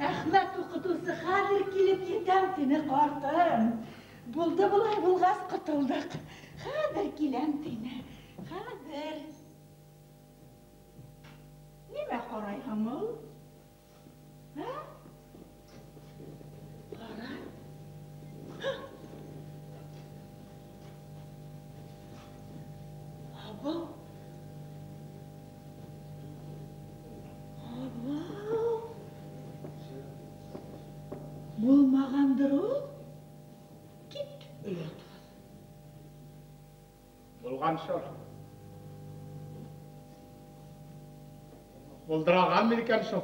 Әхмәт уҡытыусы хәҙер килеп етәм тине, ҡартым. Булды былай булғас ҡотолдоҡ. Хәҙер киләм тине. Хәҙер. Нимә ҡарайһың ул? Ә? Ҡара. Абау. Абау. Булмағандыр ул. Кит, оятһыҙ. Булған шул. Булдыраған икән шул.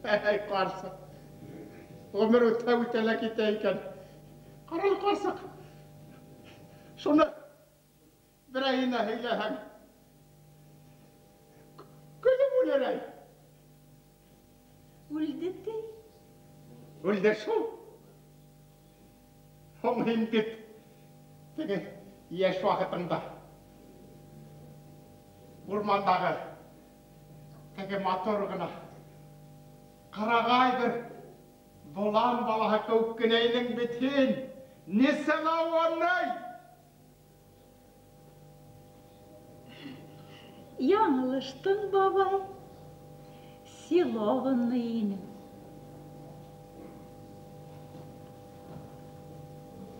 Әй, ҡарсыҡ. Ғүмер үтә-үтә лә китә икән. Ҡара, ҡарсыҡ. Шуны берәйенә һөйләһәң, көлөп үлер әй. Үлде ти. Үлде шул. Һуң һин бит теге йәш ваҡытыңда урмандағы теге матур ғына ҡарағай бер болан балаһы кеүек кенә инең бит һин. Нисәлауаны? Яңылыштың, бабай. Силованный инем.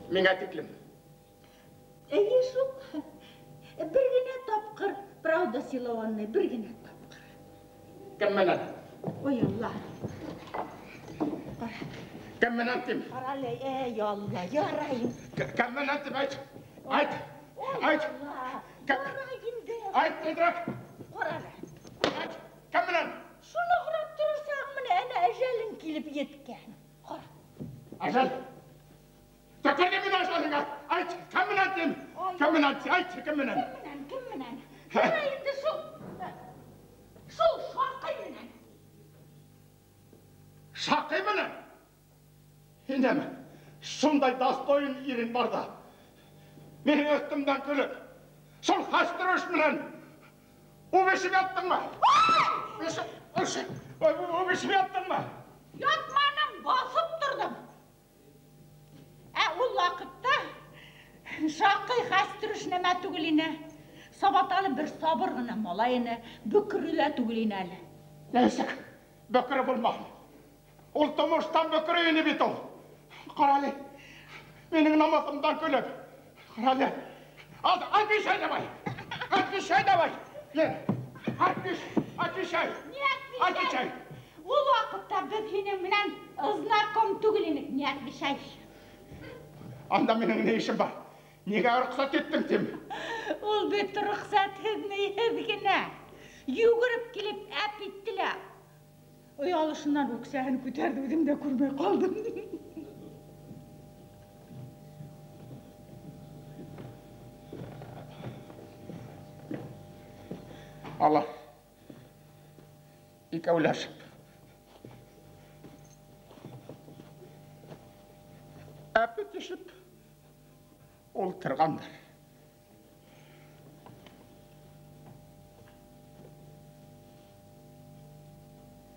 Миңә тиклем. Эйе шул. Бер генә тапҡыр, правда, силованный, бер генә тапҡыр. Кем менән? Ой, Алла. Ҡара. Кем менән тим? Ҡара әле, эй, Алла, ярай. Кем менән тим, әйт. Әйт. Әйт. Ярай инде. Әйт, тиҙерәк. Ҡара әле. Әйт. Кем менән? Шуны һорап торорсаң, менә әнә әжәлең килеп еткән. Ҡара. Әжәл. Төкөрҙө мин әжәлеңә. Әйт, кем менән тим? Кем менән? Әйт, кем менән? Кем менән? Кем менән? Ярай инде шул. Шул Шаҡый менән. Шаҡый менән? Инәме? Шундай достоин ирең бар да. Минең өҫтөмдән көлөп, шул хәстерүш менән үбешеп яттыңмы? Үбешеп яттыңмы? Ятманым, баҫып торҙом. Ә ул ваҡытта Шаҡый хәстерүш нәмә түгел ине. Сабаталы бер сабыр ғына малай ине, бөкрө лә түгел ине әле. Нисек бөкрө булмаһын? Ул томоштан бөкрө ине бит ул. Ҡара әле, минең намыҫымдан көлөп. Ҡара әле. Отвечай давай. Отвечай давай. Лен, отвечай. Не отвечай. Ул ваҡытта беҙ һинең менән знаком түгел инек. Не отвечай. Анда минең ни эшем бар? Нигә рөхсәт иттең тим? Ул бит рөхсәтһеҙ ниһеҙ генә. Йүгереп килеп әп итте лә. Оялышынан үксәһен күтәрҙе, үҙем дә күрмәй ҡалдым. Алла, икәүләшеп әп итешеп ултырғандар.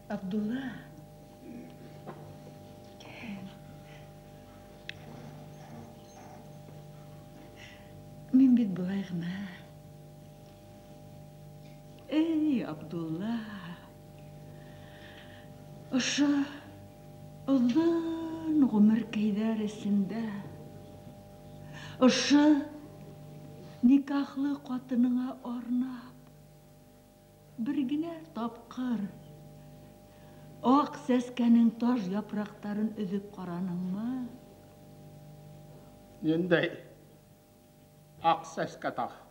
Абдулла. Мин бит былай ғына. Эй, Абдулла. Ошо оҙон ғүмеркәйҙәр эсендә ошо никахлы ҡатыныңа арнап бер генә тапҡыр аҡ сәскәнең таш япраҡтарын өҙөп ҡараныңмы? Ниндәй аҡ сәскә тағы?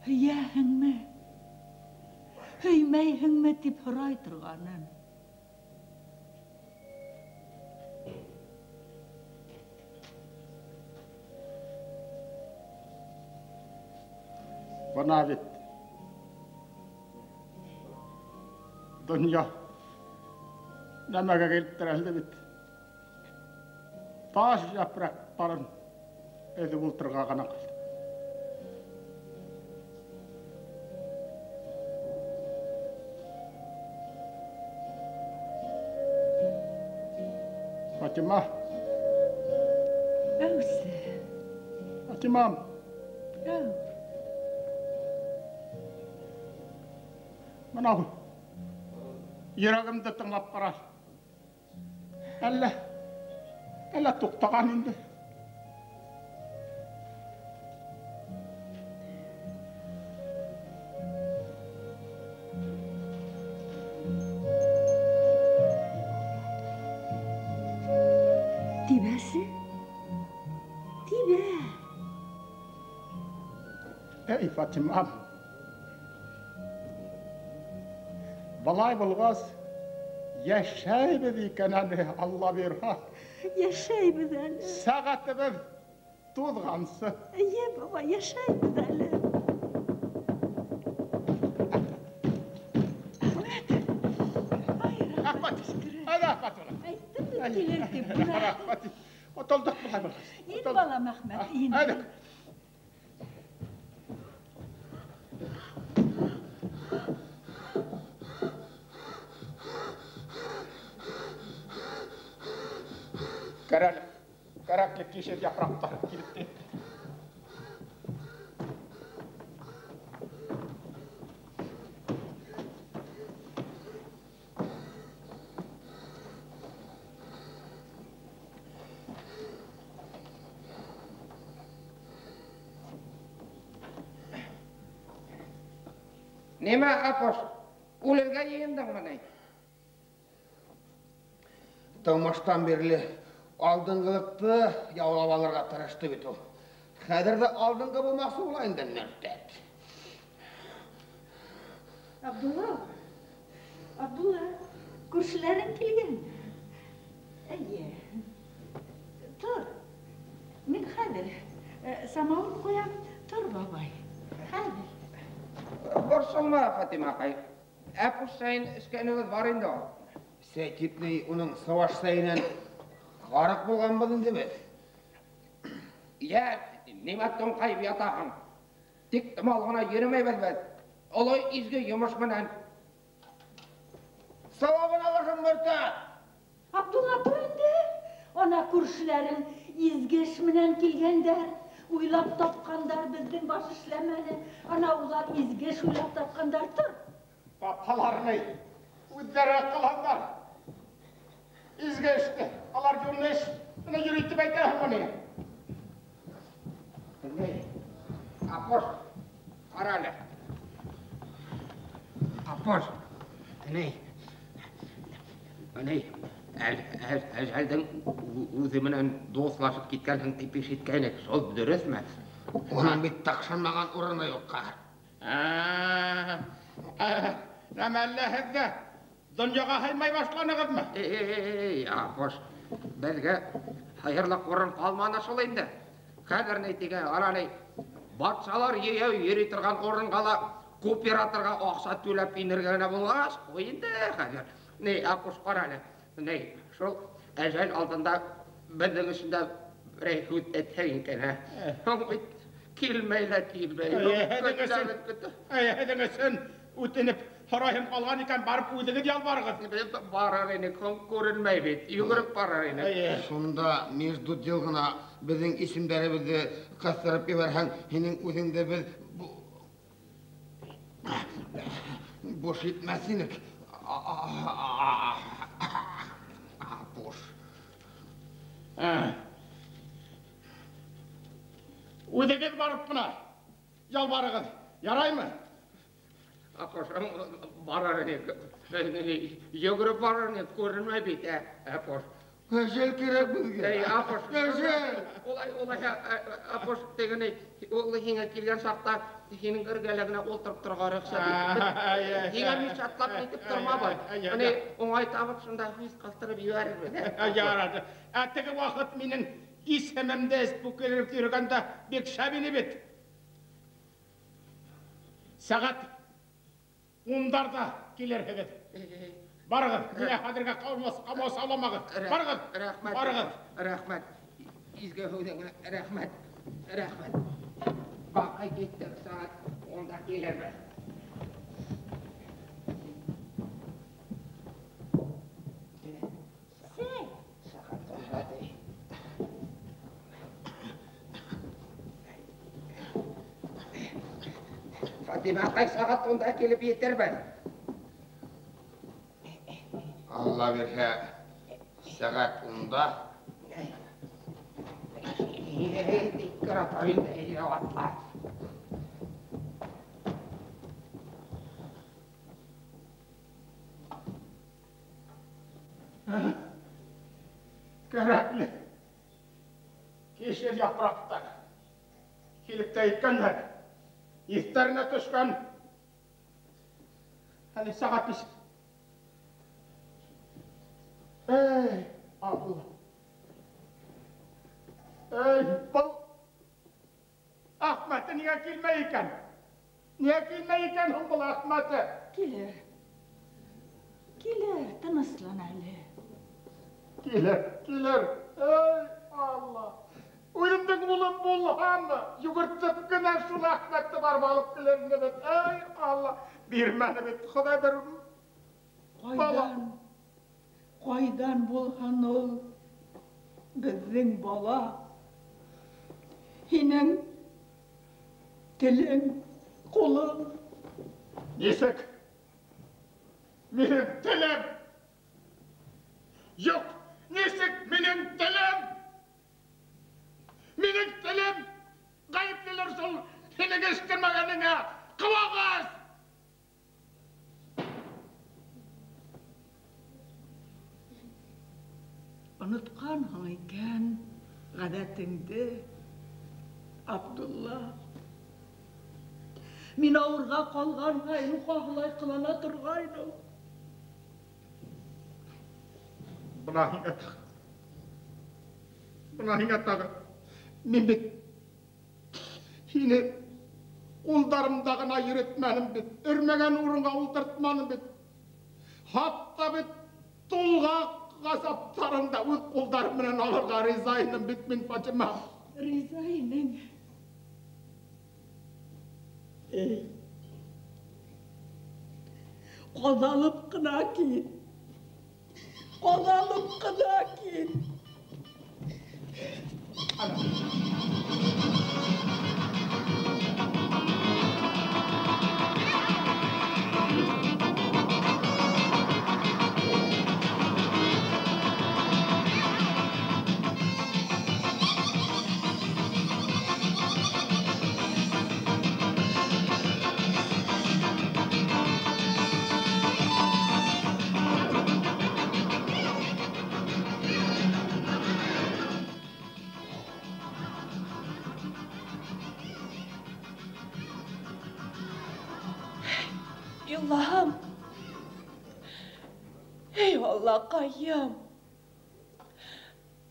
Һөйәһеңме? Һөймәйһеңме тип һорай торғаным. Бына бит донъя нәмәгә килеп терәлде бит. Таш япраҡтарын өҙөп ултырырға ғына ҡалды. Фатима. Әүсе. Фатимам. Әү. Мынау йөрәгемде тыңлап ҡара. Әллә туҡтаған инде. Тибәсе? Тибә. Эй, Фатимам. Былай булғас, йәшәйбеҙ икән әле, Алла бирһә. Йәшәйбеҙ әле. Сәғәтебеҙ туҙғансы. Эйе, бабай, йәшәйбеҙ әле. Әхмәт. Ай, рәхмәт. Рәхмәт. Әйттем бит килер тип. Рәхмәт. Отолдоҡ былай булғас. Ин, балам, Әхмәт, ин. Әйҙә. Кәрәкле кишер япраҡтары килеп етте. Нимә, Апош, үлергә йыйындыңмы ни? Тыумыштан бирле алдынғылыҡты яулап алырға тырышты бит ул. Хәҙер ҙә алдынғы булмаҡсы була инде, мөртәт. Абдулла, Абдулла, күршеләрең килгән. Эйе. Тор. Мин хәҙер самауыр ҡуям. Тор, бабай. Хәҙер. Борсолма, Фатима аҡай. Әпүш сәйен эскәнебеҙ бар инде ул. Сәй тип ни, уның сауаш сәйенән ғарыҡ булғанбыҙ инде беҙ. Йә, нимә туңҡайып ятаһың? Тик тымал ғына йөрөмәйбеҙ беҙ. Оло изге йомош менән. Сауабын алырһың, мөртәт! Абдулла, тор инде. Ана күршеләрең изге эш менән килгәндәр. Уйлап тапҡандар, беҙҙең баш эшләмәне. Ана улар изге эш уйлап тапҡандар, тор. Тапһалар ни? Үҙҙәре ҡылһындар. Изге эште, алар юнлы эш менән йөрөй тип әйтәһеңме ни? Ни? Апош, ҡара әле. Апош, ни? Ни? Әжәлдең үҙе менән дуҫлашып киткәнһең тип ишеткәйнек, шул дөрөҫмө? Уның бит таҡшанмаған урыны юҡ, ҡәһәр. Нәмә, әллә һеҙ ҙә донъяға һыймай башланығыҙмы? Эй, Апош, беҙгә һыйырлыҡ урын ҡалманы шул инде. Хәҙер ни тигән, ана ни, батшалар йәйәү йөрөй торған урынға ла кооператорға аҡса түләп инергә генә булғас, ҡуй инде хәҙер. Ни, Апош, ҡара әле. Ни, шул әжәл алдында беҙҙең өсөн дә берәй һүҙ әйтһәң икән, ә? Һуң бит килмәй лә килмәй. Һеҙҙең өсөн үтенеп Һорайһым ҡалған икән, барып үҙегеҙ ялбарығыҙ. Барыр инек, күренмәй бит, йүгереп барыр инек. Шунда между дел ғына беҙҙең исемдәребеҙҙе ҡыҫтырып ебәрһәң, һинең үҙеңде беҙ буш итмәҫ инек. Буш. Үҙегеҙ барып ҡына ялбарығыҙ, яраймы? Апош, барыр инек, йүгереп барыр инек, күренмәй бит, апош. Әжәл кәрәк беҙгә. Эй, апош. Әжәл. Улай, улай, апош, тегене, ул һиңә килгән саҡта һинең эргәлә генә ултырып торорға рөхсәт ит. Һиңә мин шатлап нитеп тормабыҙ. Быны уңай табып шунда һүҙ ҡыҫтырып ебәрербеҙ. Ярар. Ә теге ваҡыт минең исемемде эспүкелеп йөрөгәндә бик шәп ине бит. Сәғәт 10-дарҙа килерһегеҙ. Барығыҙ, миңә хәҙергә ҡамасауламағыҙ. Барығыҙ, Рәхмәт. Барығыҙ. Рәхмәт. Изге һүҙеңә рәхмәт. Рәхмәт. Баҡай киттек, сәғәт 10-да килербеҙ. Сәй. Сәғәт 10-да ти. Фатима атай сәғәт 10-да килеп етербеҙ. Алла бирһә, сәғәт 10-да. Кәрәкле кишер япраҡтар килеп тә еткәндәр. Иҫтәренә төшкән. Әле сәғәт 5. Эй, Алла. Эй, был Әхмәте ниңә килмәй икән? Ниңә килмәй икән һуң был Әхмәте? Килер. Килер, тыныслан әле. Килер, килер. Эй, Алла. Үҙемдең улым булһамы, йүгертеп кенә шул Әхмәтте барып алып килер ине бит. Эй, Алла, бирмәне бит, Хоҙай бер бала. Ҡайҙан? Ҡайҙан булһын ул беҙҙең бала? Һинең телең, ҡулың. Нисек? Минең телем? Юҡ, нисек минең телем? Минең телем ғәйеплелер шул һинең ишетмәгәнеңә. Ҡыуағыҙ! Онотҡанһың икән ғәҙәтеңде, Абдулла. Мин ауырға ҡалған һайын ҡаһылай ҡылана торғайным. Бына һиңә тағы. Бына һиңә тағы. Мин бит һине ҡулдарымда ғына йөрөтмәнем бит. Өрмәгән урынға ултыртманым бит. Хатта бит тулғаҡ ғазаптарын да үҙ ҡулдарым менән алырға риза инем бит мин, Фатима. Риза инең. Эй. Ҡаҙалып ҡына кит. Ҡаҙалып ҡына кит. Аллаһым, эй Аллаҡайым,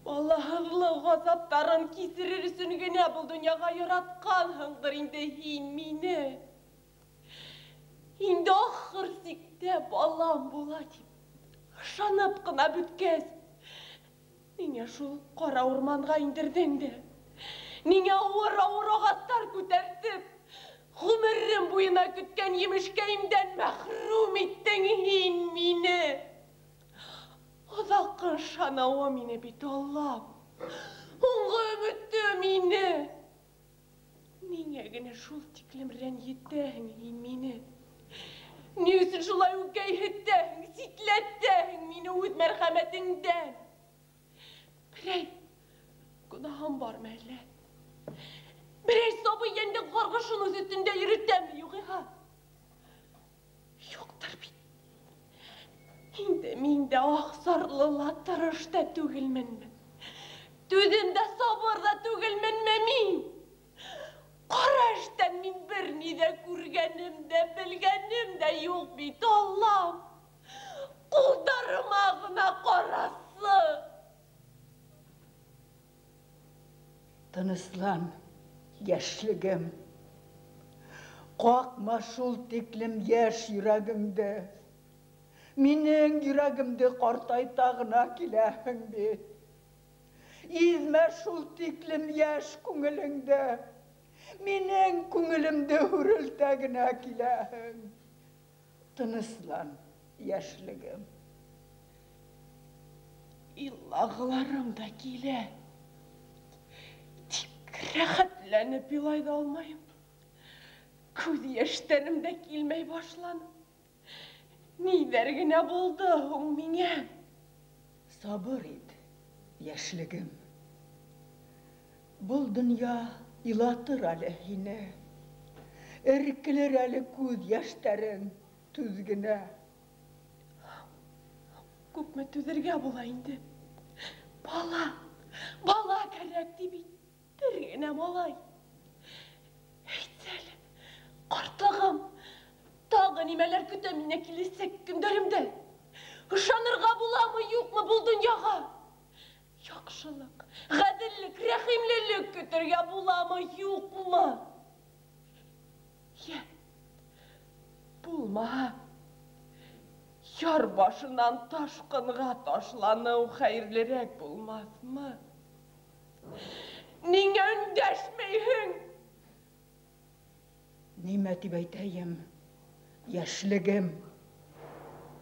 балаһыҙлыҡ ғазаптарын кисерер өсөн генә был донъяға яратҡанһыңдыр инде һин мине. Инде ахыр сиктә балам була тип ышанып ҡына бөткәс, ниңә шул ҡара урманға индерҙең дә, ниңә ауыр-ауыр ағастар күтәртеп, Ғүмерем буйына көткән емешкәйемдән мәхрүм иттең һин мине. Оҙаҡҡы ышанауым ине бит, Аллам. Һуңғы өмөтөм ине. Ниңә генә шул тиклем рәнйетәһең һин мине? Ни өсөн шулай үкәйһетәһең, ситләтәһең мине үҙ мәрхәмәтеңдән? Берәй гонаһым бармы әллә? Берәй сабый йәндең ҡарғышын үҙ өҫтөндә йөрөтәме, юғиһә? Юҡтыр бит. Инде мин дә аҡсарлы ла, тырыш та түгелменме? Түҙем дә, сабыр ҙа түгелменме мин? Ҡара эштән мин бер ни ҙә күргәнем дә, белгәнем дә юҡ бит, Аллам. Ҡулдарыма ғына ҡарасы. Тыныслан, йәшлегем. Ҡаҡма шул тиклем йәш йөрәгеңде. Минең йөрәгемде ҡартайта ғына киләһең бит. Иҙмә шул тиклем йәш күңелеңде. Минең күңелемде һүрелтә генә киләһең. Тыныслан, йәшлегем. Илағыларым да килә. Тик рәхәтләнеп илай ҙа алмайым. Күҙ йәштәрем дә килмәй башланы. Ниҙәр генә булды һуң миңә? Сабыр ит, йәшлегем. Был донъя илатыр әле һине. Эркелер әле күҙ йәштәрең, түҙ генә. Күпме түҙергә була инде? Бала, бала кәрәк ти бит. Бер генә малай. Әйтсә әле, ҡартлығым, тағы нимәләр көтә мине киләсәк көндәремдә? Ышанырға буламы, юҡмы был донъяға? Яҡшылыҡ, ғәҙеллек, рәхимлелек көтөргә буламы, юҡмы? Йә, булмаһа, яр башынан ташҡынға ташланыу хәйерлерәк булмаҫмы? Ниңә өндәшмәйһең? Нимә тип әйтәйем, йәшлегем?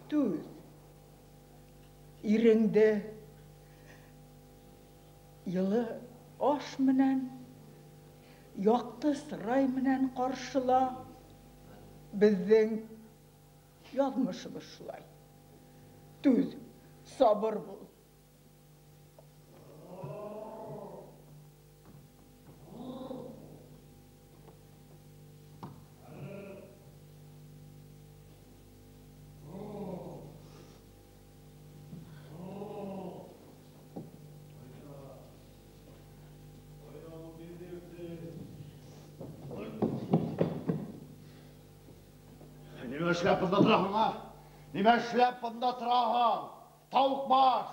Түҙ. Иреңде йылы аш менән, яҡты сырай менән ҡаршыла. Беҙҙең яҙмышыбыҙ шулай. Түҙ, сабыр бул. Нимә эшләп бында тораһың, а? Нимә эшләп бында тораһың? Тауыҡ баш!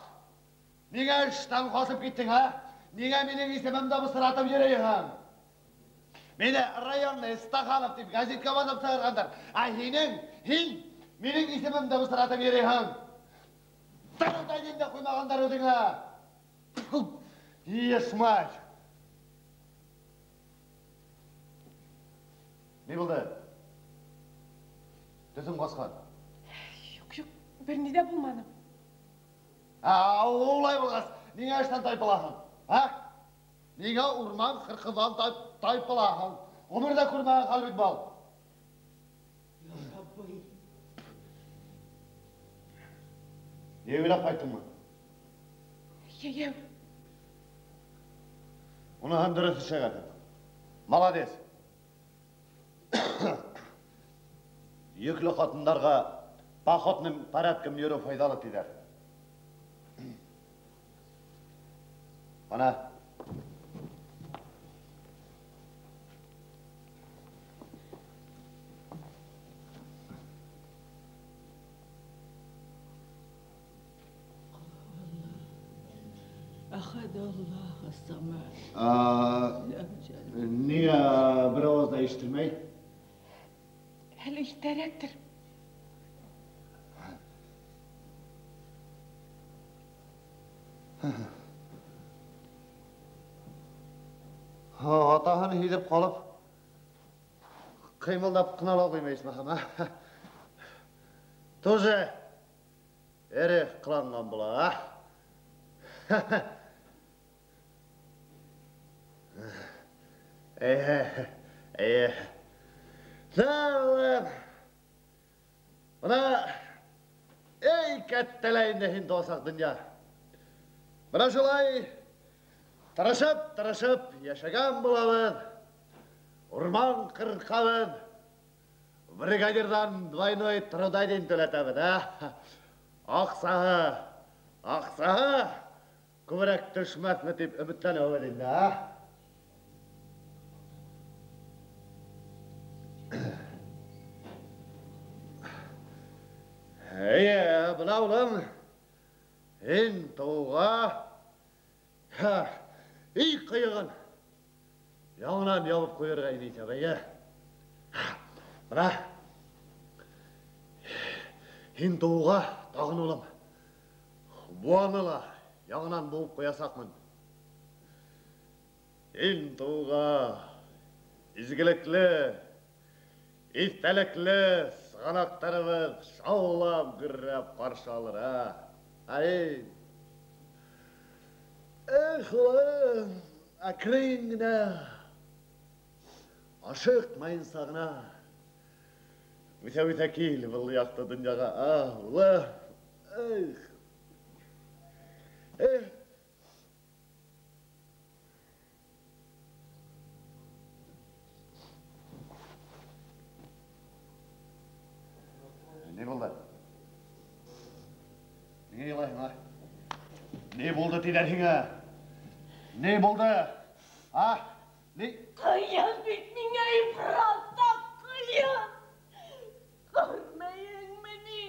Ниңә эштән ҡасып киттең, а? Ниңә минең исемемде бысратып йөрөйһөң? Мине районный Стаханов тип гәзиткә баҫып сығарғандар. Ә һинең, һин минең исемемде бысратып йөрөйһөң. Тырылдай дә ҡуймағандар үҙеңә. Ешь, мать! Ни булды? Төҫөң ҡасҡан. Юҡ, юҡ, бер ни ҙә булманы. Улай булғас, ниңә эштән тайпылаһың? А? Ниңә урман ҡырҡыуҙан тайпылаһың? Ғүмерҙә күрмәгән хәл бит был. Рабби. Йәйәүләп ҡайттыңмы? Йәйәү. Уныһын дөрөҫ эшләгәнһең. Молодец. Йөклө ҡатындарға походным порядком йөрөү файҙалы тиҙәр. Ана. Әхәд Аллаһ ас-самад. Ниңә бер ауыҙ ҙа ишетелмәй? Әле иртәрәктер. Атаһын һиҙеп ҡалып, Ҡыймылдап ҡына ла ҡуймай исмаһам, а? Тоже эре ҡыланған була, а? Эйе, эйе. Улым. Бына эй кәттәлә инде һин тыуасаҡ донъя. Бына шулай тырышып-тырышып йәшәгән булабыҙ. Урман ҡырҡабыҙ. Бригадирҙан двойной трудодень түләтәбеҙ, ә? Аҡсаһы, аҡсаһы күберәк төшмәҫме тип өмөтләнәбеҙ инде, ә? Эйе, бына улым, һин тыуға өй ҡыйығын яңынан ябып ҡуйырға ине иҫәп, эйе. Бына һин тыуға тағын улым, быуаны ла яңынан быуып ҡуясаҡмын. Һин тыуға изгелекле, иҫтәлекле сығанаҡтарыбыҙ шаулап гөрләп ҡаршы алыр, а? Ай! Эх, улым, әкрен генә, ашыҡмайынса ғына үҫә-үҫә кил был яҡты донъяға, а, улым? Эх! Эх! Ни булды? Ниңә илайһың, а? Ни булды тиҙәр һиңә? Ни булды? А? Ни? Ҡыйын бит миңә, ифрат та ҡыйын. Күрмәйеңме ни?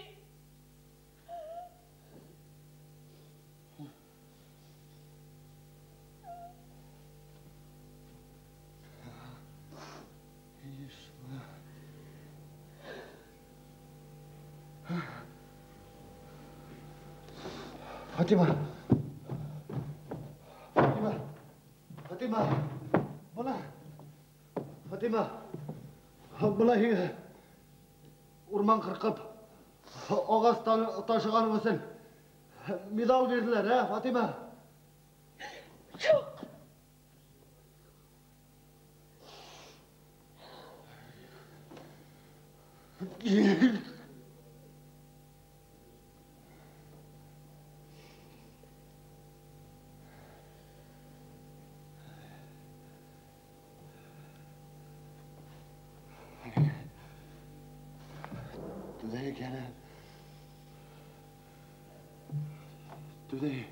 Фатима! Фатима! Фатима! Бына! Фатима! Бына һиңә урман ҡырҡып, ағас ташығаның өсөн медал бирҙеләр, ә, Фатима? Юҡ! Түҙәйек йәнә. Түҙәйек.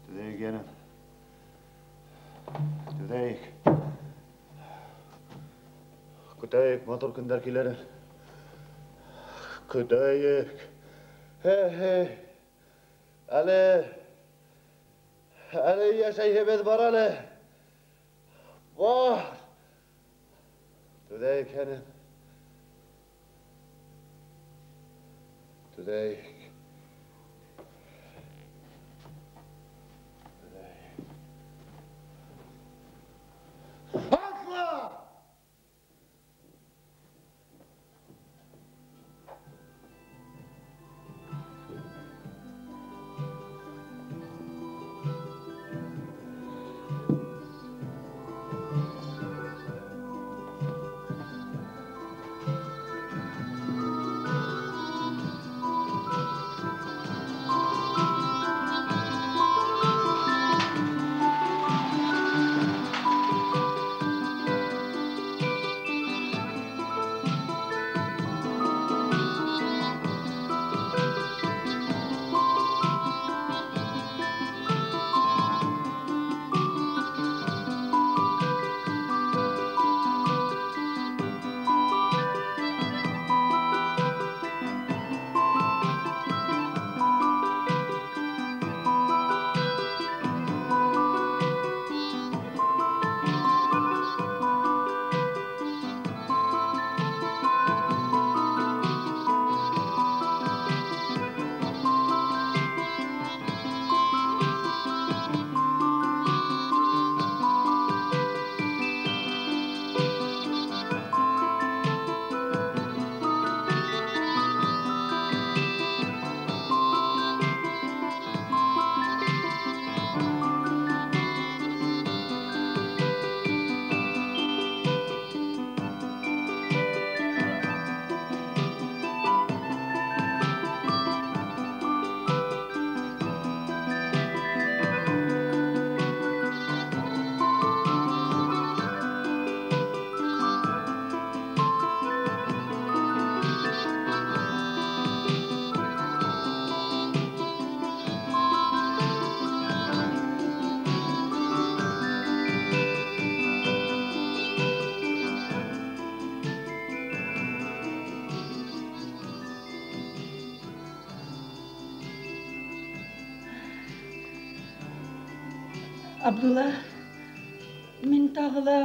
Түҙәйек йәнә. Түҙәйек. Көтәйек, матур көндәр килер. Көтәйек. Хе-хе. Әле, әле йәшәйһебеҙ бар әле. Бар. Түҙәйек, йәнем. Түҙәйек. Түҙәйек. Атла! Абдулла, мин тағы ла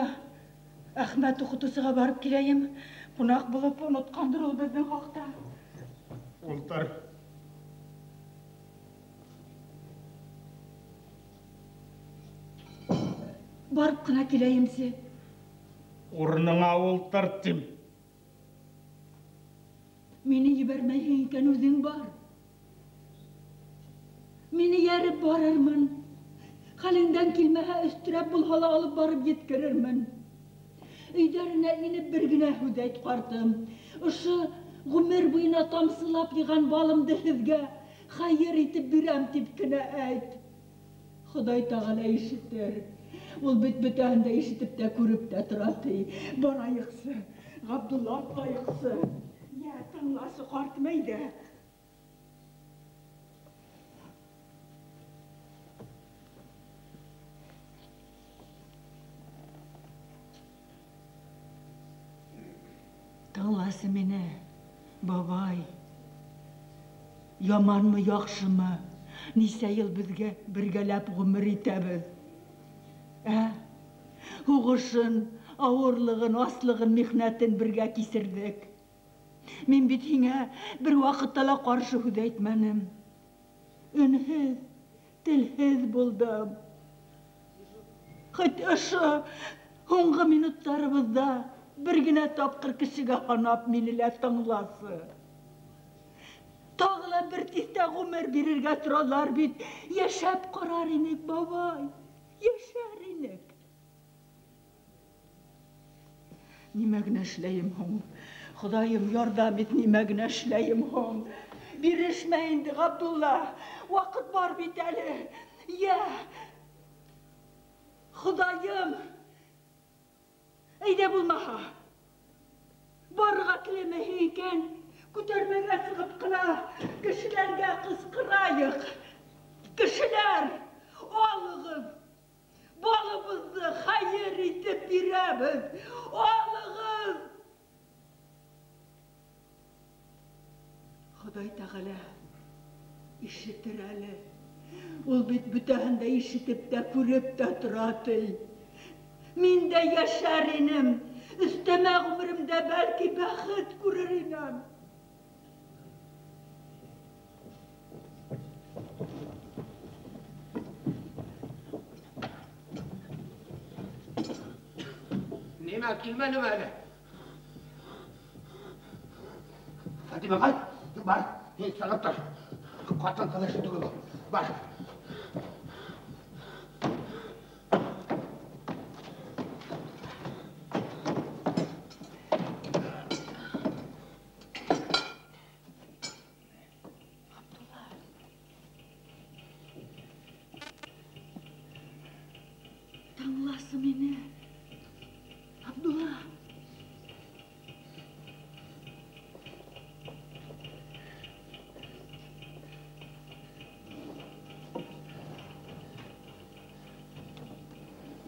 Әхмәт уҡытыусыға барып киләйем. Ҡунаҡ булып онотҡандыр ул беҙҙең хаҡта. Ултыр. Барып ҡына киләйемсе. Урыныңа ултыр, тим. Мине ебәрмәйһең икән, үҙең бар. Мине йәреп барырмын. Хәлеңдән килмәһә, өҫтөрәп булһа ла алып барып еткерермен. Өйҙәренә инеп бер генә һүҙ әйт, ҡартым. Ошо ғүмер буйына тамсылап йыйған балымды һеҙгә хәйер итеп бирәм тип кенә әйт. Хоҙай Тәғәлә ишетер. Ул бит бөтәһен дә ишетеп тә күреп тә тора, ти. Барайыҡсы, Ғабдулла, атлайыҡсы. Йә, тыңласы, ҡартым, әйҙә. Тыңласы мине, бабай. Яманмы, яҡшымы? Нисә йыл беҙгә бергәләп ғүмер итәбеҙ. Ә? Һуғышын, ауырлығын, аслығын, михнәтен бергә кисерҙек. Мин бит һиңә бер ваҡытта ла ҡаршы һүҙ әйтмәнем. Өнһөҙ, телһеҙ булдым. Хәт ошо һуңғы минуттарыбыҙҙа бер генә тапҡыр кешегә һанап мине лә тыңласы. Тағы ла бер тиҫтә ғүмер бирергә торалар бит. Йәшәп ҡарар инек, бабай, йәшәр инек. Нимә генә эшләйем һуң? Хоҙайым, ярҙам ит, нимә генә эшләйем һуң? Бирешмә инде, Ғабдулла, ваҡыт бар бит әле. Йә, Хоҙайым, әйҙә булмаһа, барырға теләмәйһең икән, күтәрмәгә сығып ҡына кешеләргә ҡысҡырайыҡ. Кешеләр, алығыҙ, балыбыҙҙы хәйер итеп бирәбеҙ, алығыҙ. Хоҙай Тәғәлә ишетер әле. Ул бит бөтәһен дә ишетеп тә күреп тә тора, ти. Мин дә йәшәр инем, өҫтәмә ғүмеремдә бәлки бәхет күрер инем. Нимә килмәнеме әле? Фатима, ҡайт, бар, һин сығып тор. Ҡатын-ҡыҙ эше түгел был. Бар. Тыңласы мине, Абдулла.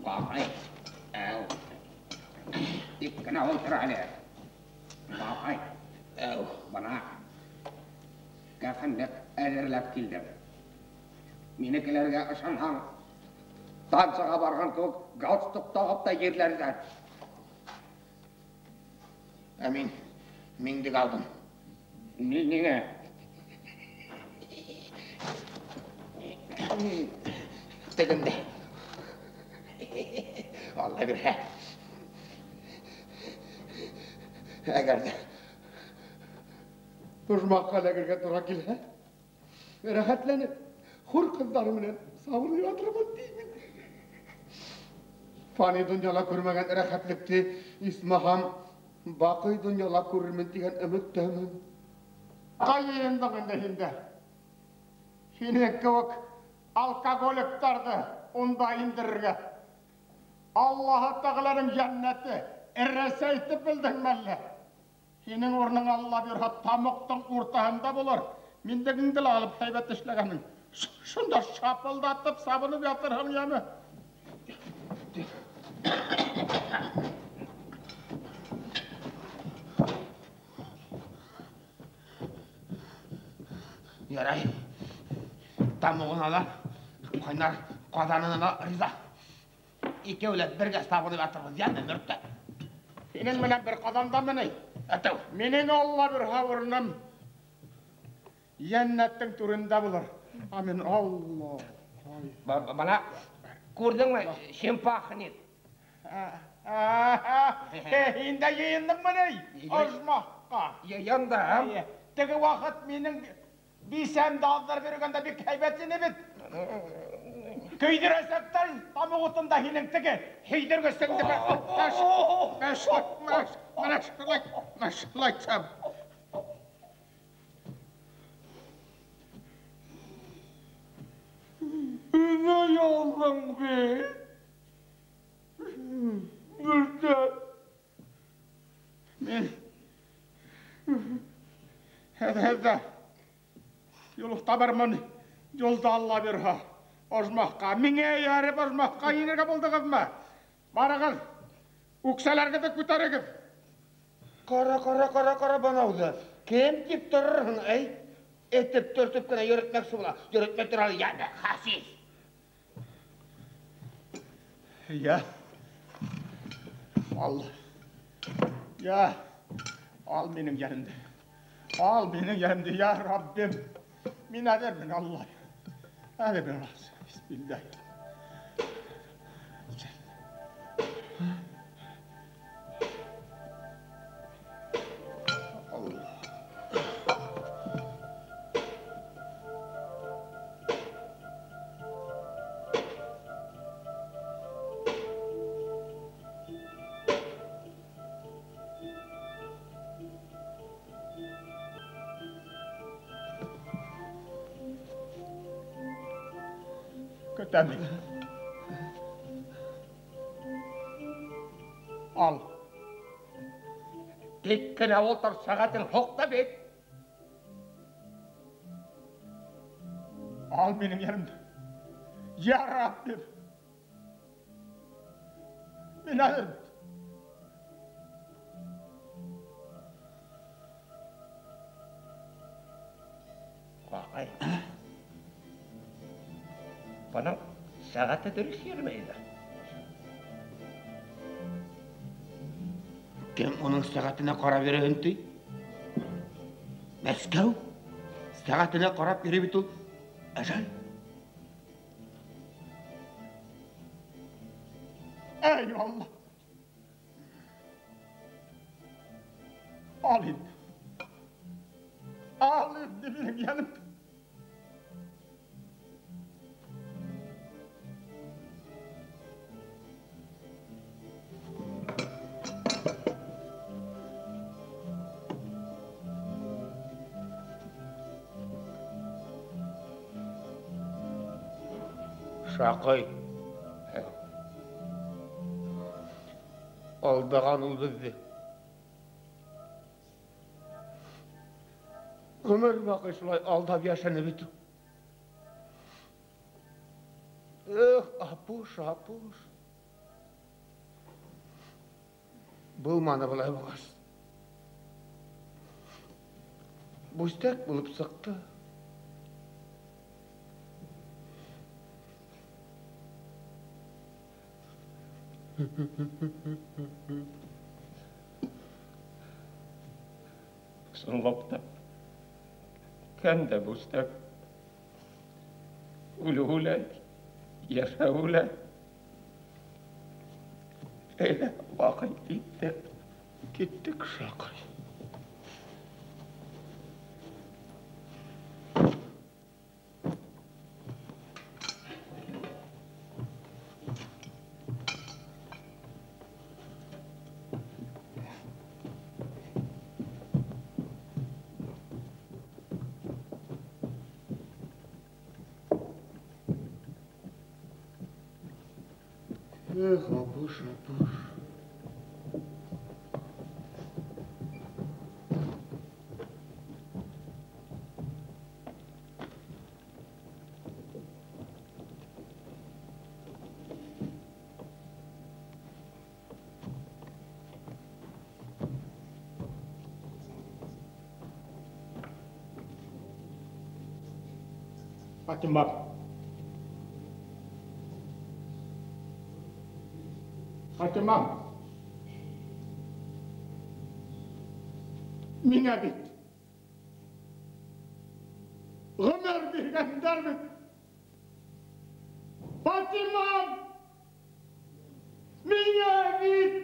Бабай, әү, тип кенә ултыр әле. Бабай, әү, бына кәфенлек әҙерләп килдем. Минекеләргә ышанһаң, танцыға барған кеүек галстук тағып та ерләрҙәр. Ә мин миңдек алдым. Ниңә? Тегендә. Алла бирһә. Әгәр ҙә ожмахҡа эләгергә тура килһә, рәхәтләнеп, хур ҡыҙҙары менән сабынып ятырмын тимен. Фани донъяла күрмәгән рәхәтлекте исмаһам баҡый донъяла күрермен тигән өмөттәмен. Ҡай йыйындың инде һин дә? Һине кеүек алкоголиктарҙы унда индерергә Аллаһы Тәғәләнең йәннәте Рәсәй итеп белдеңме әллә? Һинең урының Алла бирһә тамаҡтың уртаһында булыр. Миндегеңде лә алып һәйбәт эшләгәнең. Шунда шапылдатып сабынып ятырһың яме. Ярай. Тамағына ла, ҡайнар ҡаҙанына ла риза. Икәүләп бергә сабынып ятырбыҙ, йәме, Мөртә? Һинең менән бер ҡаҙандамы ни? Әтеү. Минең Алла бирһә урыным йәннәттең түрендә булыр. Амин. Алла. Бына күрҙеңме, чем пахнет? Һин дә йыйындыңмы ни? Ожмахҡа. Йыйындым. Теге ваҡыт минең бисәмде аҙҙырып йөрөгәндә бик һәйбәт ине бит. Көйҙөрәсәктәр тамуҡ утында һинең теге һөйҙөргөсөңдө. Менә шулай итәм. Үҙе ялдың бит. Мөртә. Мин һеҙҙә юлыҡ табырмын. Юлда Алла бирһә. Ожмахҡа, миңә эйәреп ожмахҡа инергә булдығыҙмы? Барығыҙ, үксәләрегеҙҙе күтәрегеҙ. Ҡара, ҡара, ҡара, ҡара бынауҙы. Кем тип торорһоң, эй? Этеп төртөп кенә йөрөтмәксе була. Йөрөтмәй тора әле, йәнә хәсис. Йә. Ал. Йә. Ал минең йәнемде. Ал минең йәнемде, йә Раббим. Мин әҙермен, Алла. Әҙермен, Алла. Bismillah. Allah. Көтәм. Ал. Тик кенә ултыр, сәғәтең һуҡты бит. Ал минең йәнемде. Йә Раббим. Мин әҙермен. Ҡаҡай. Бының сәғәте дөрөҫ йөрөмәй ҙә. Кем уның сәғәтенә ҡарап йөрөһөн ти? Мәскәү сәғәтенә ҡарап йөрөй бит ул. Әжәл. Эй, Алла. Ал инде. Ал инде минең йәнемде. Шаҡай. Алдаған ул беҙҙе. Ғүмер баҡый шулай алдап йәшәне бит ул. Эх, Апуш, Апуш. Булманы былай булғас. Бүстәк булып сыҡты. Ысынлап та, кән дә бүстәк. Үлеүе лә, йәшәүе лә. Әйҙә, баҡый киттек. Киттек, Шаҡай. Эх, Апуш, Апуш. Фатима. Фатима, миңә бит ғүмер биргәндәр бит. Фатимам, миңә бит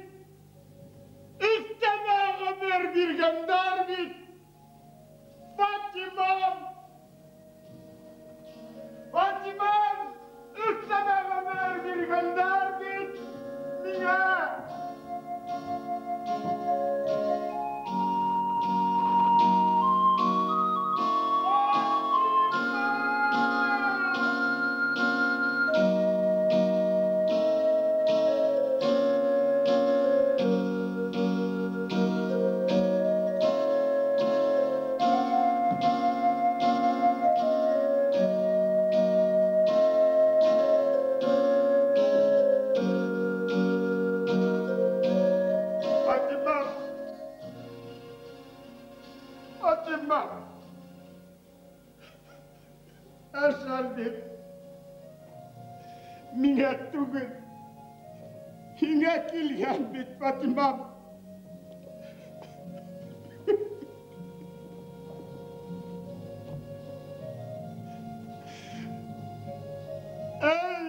өҫтәмә ғүмер биргәндәр бит. Фатимам, Фатимам, өҫтәмә ғүмер биргәндәр бит миңә. Әжәл бит миңә түгел, һиңә килгән бит, Фатимам. Эй!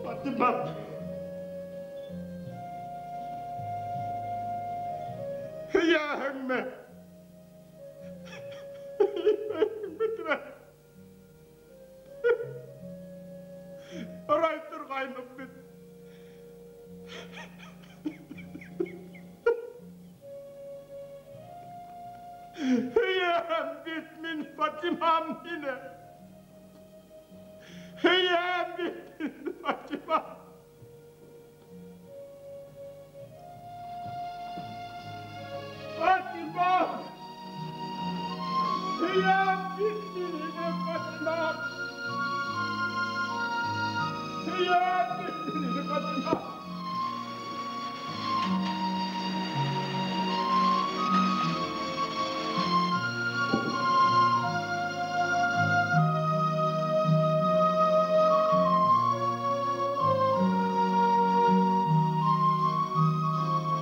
Фатимам! Һөйәһеңме? Бөтөрә. Һорай торғайным бит. Һөйәм бит мин, Фатимам, һине. Һөйәм бит мин, Фатимам. Фатимам! Һөйәм бит мин һине, Фатимам! Һөйәм бит мин һине, Фатимам!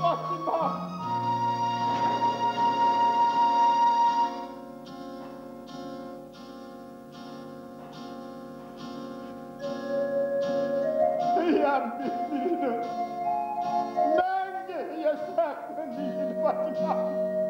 Фатимам! Һөйәм бит мин һине. Мәңге һөйәсәкмен мин һине, Фатимам.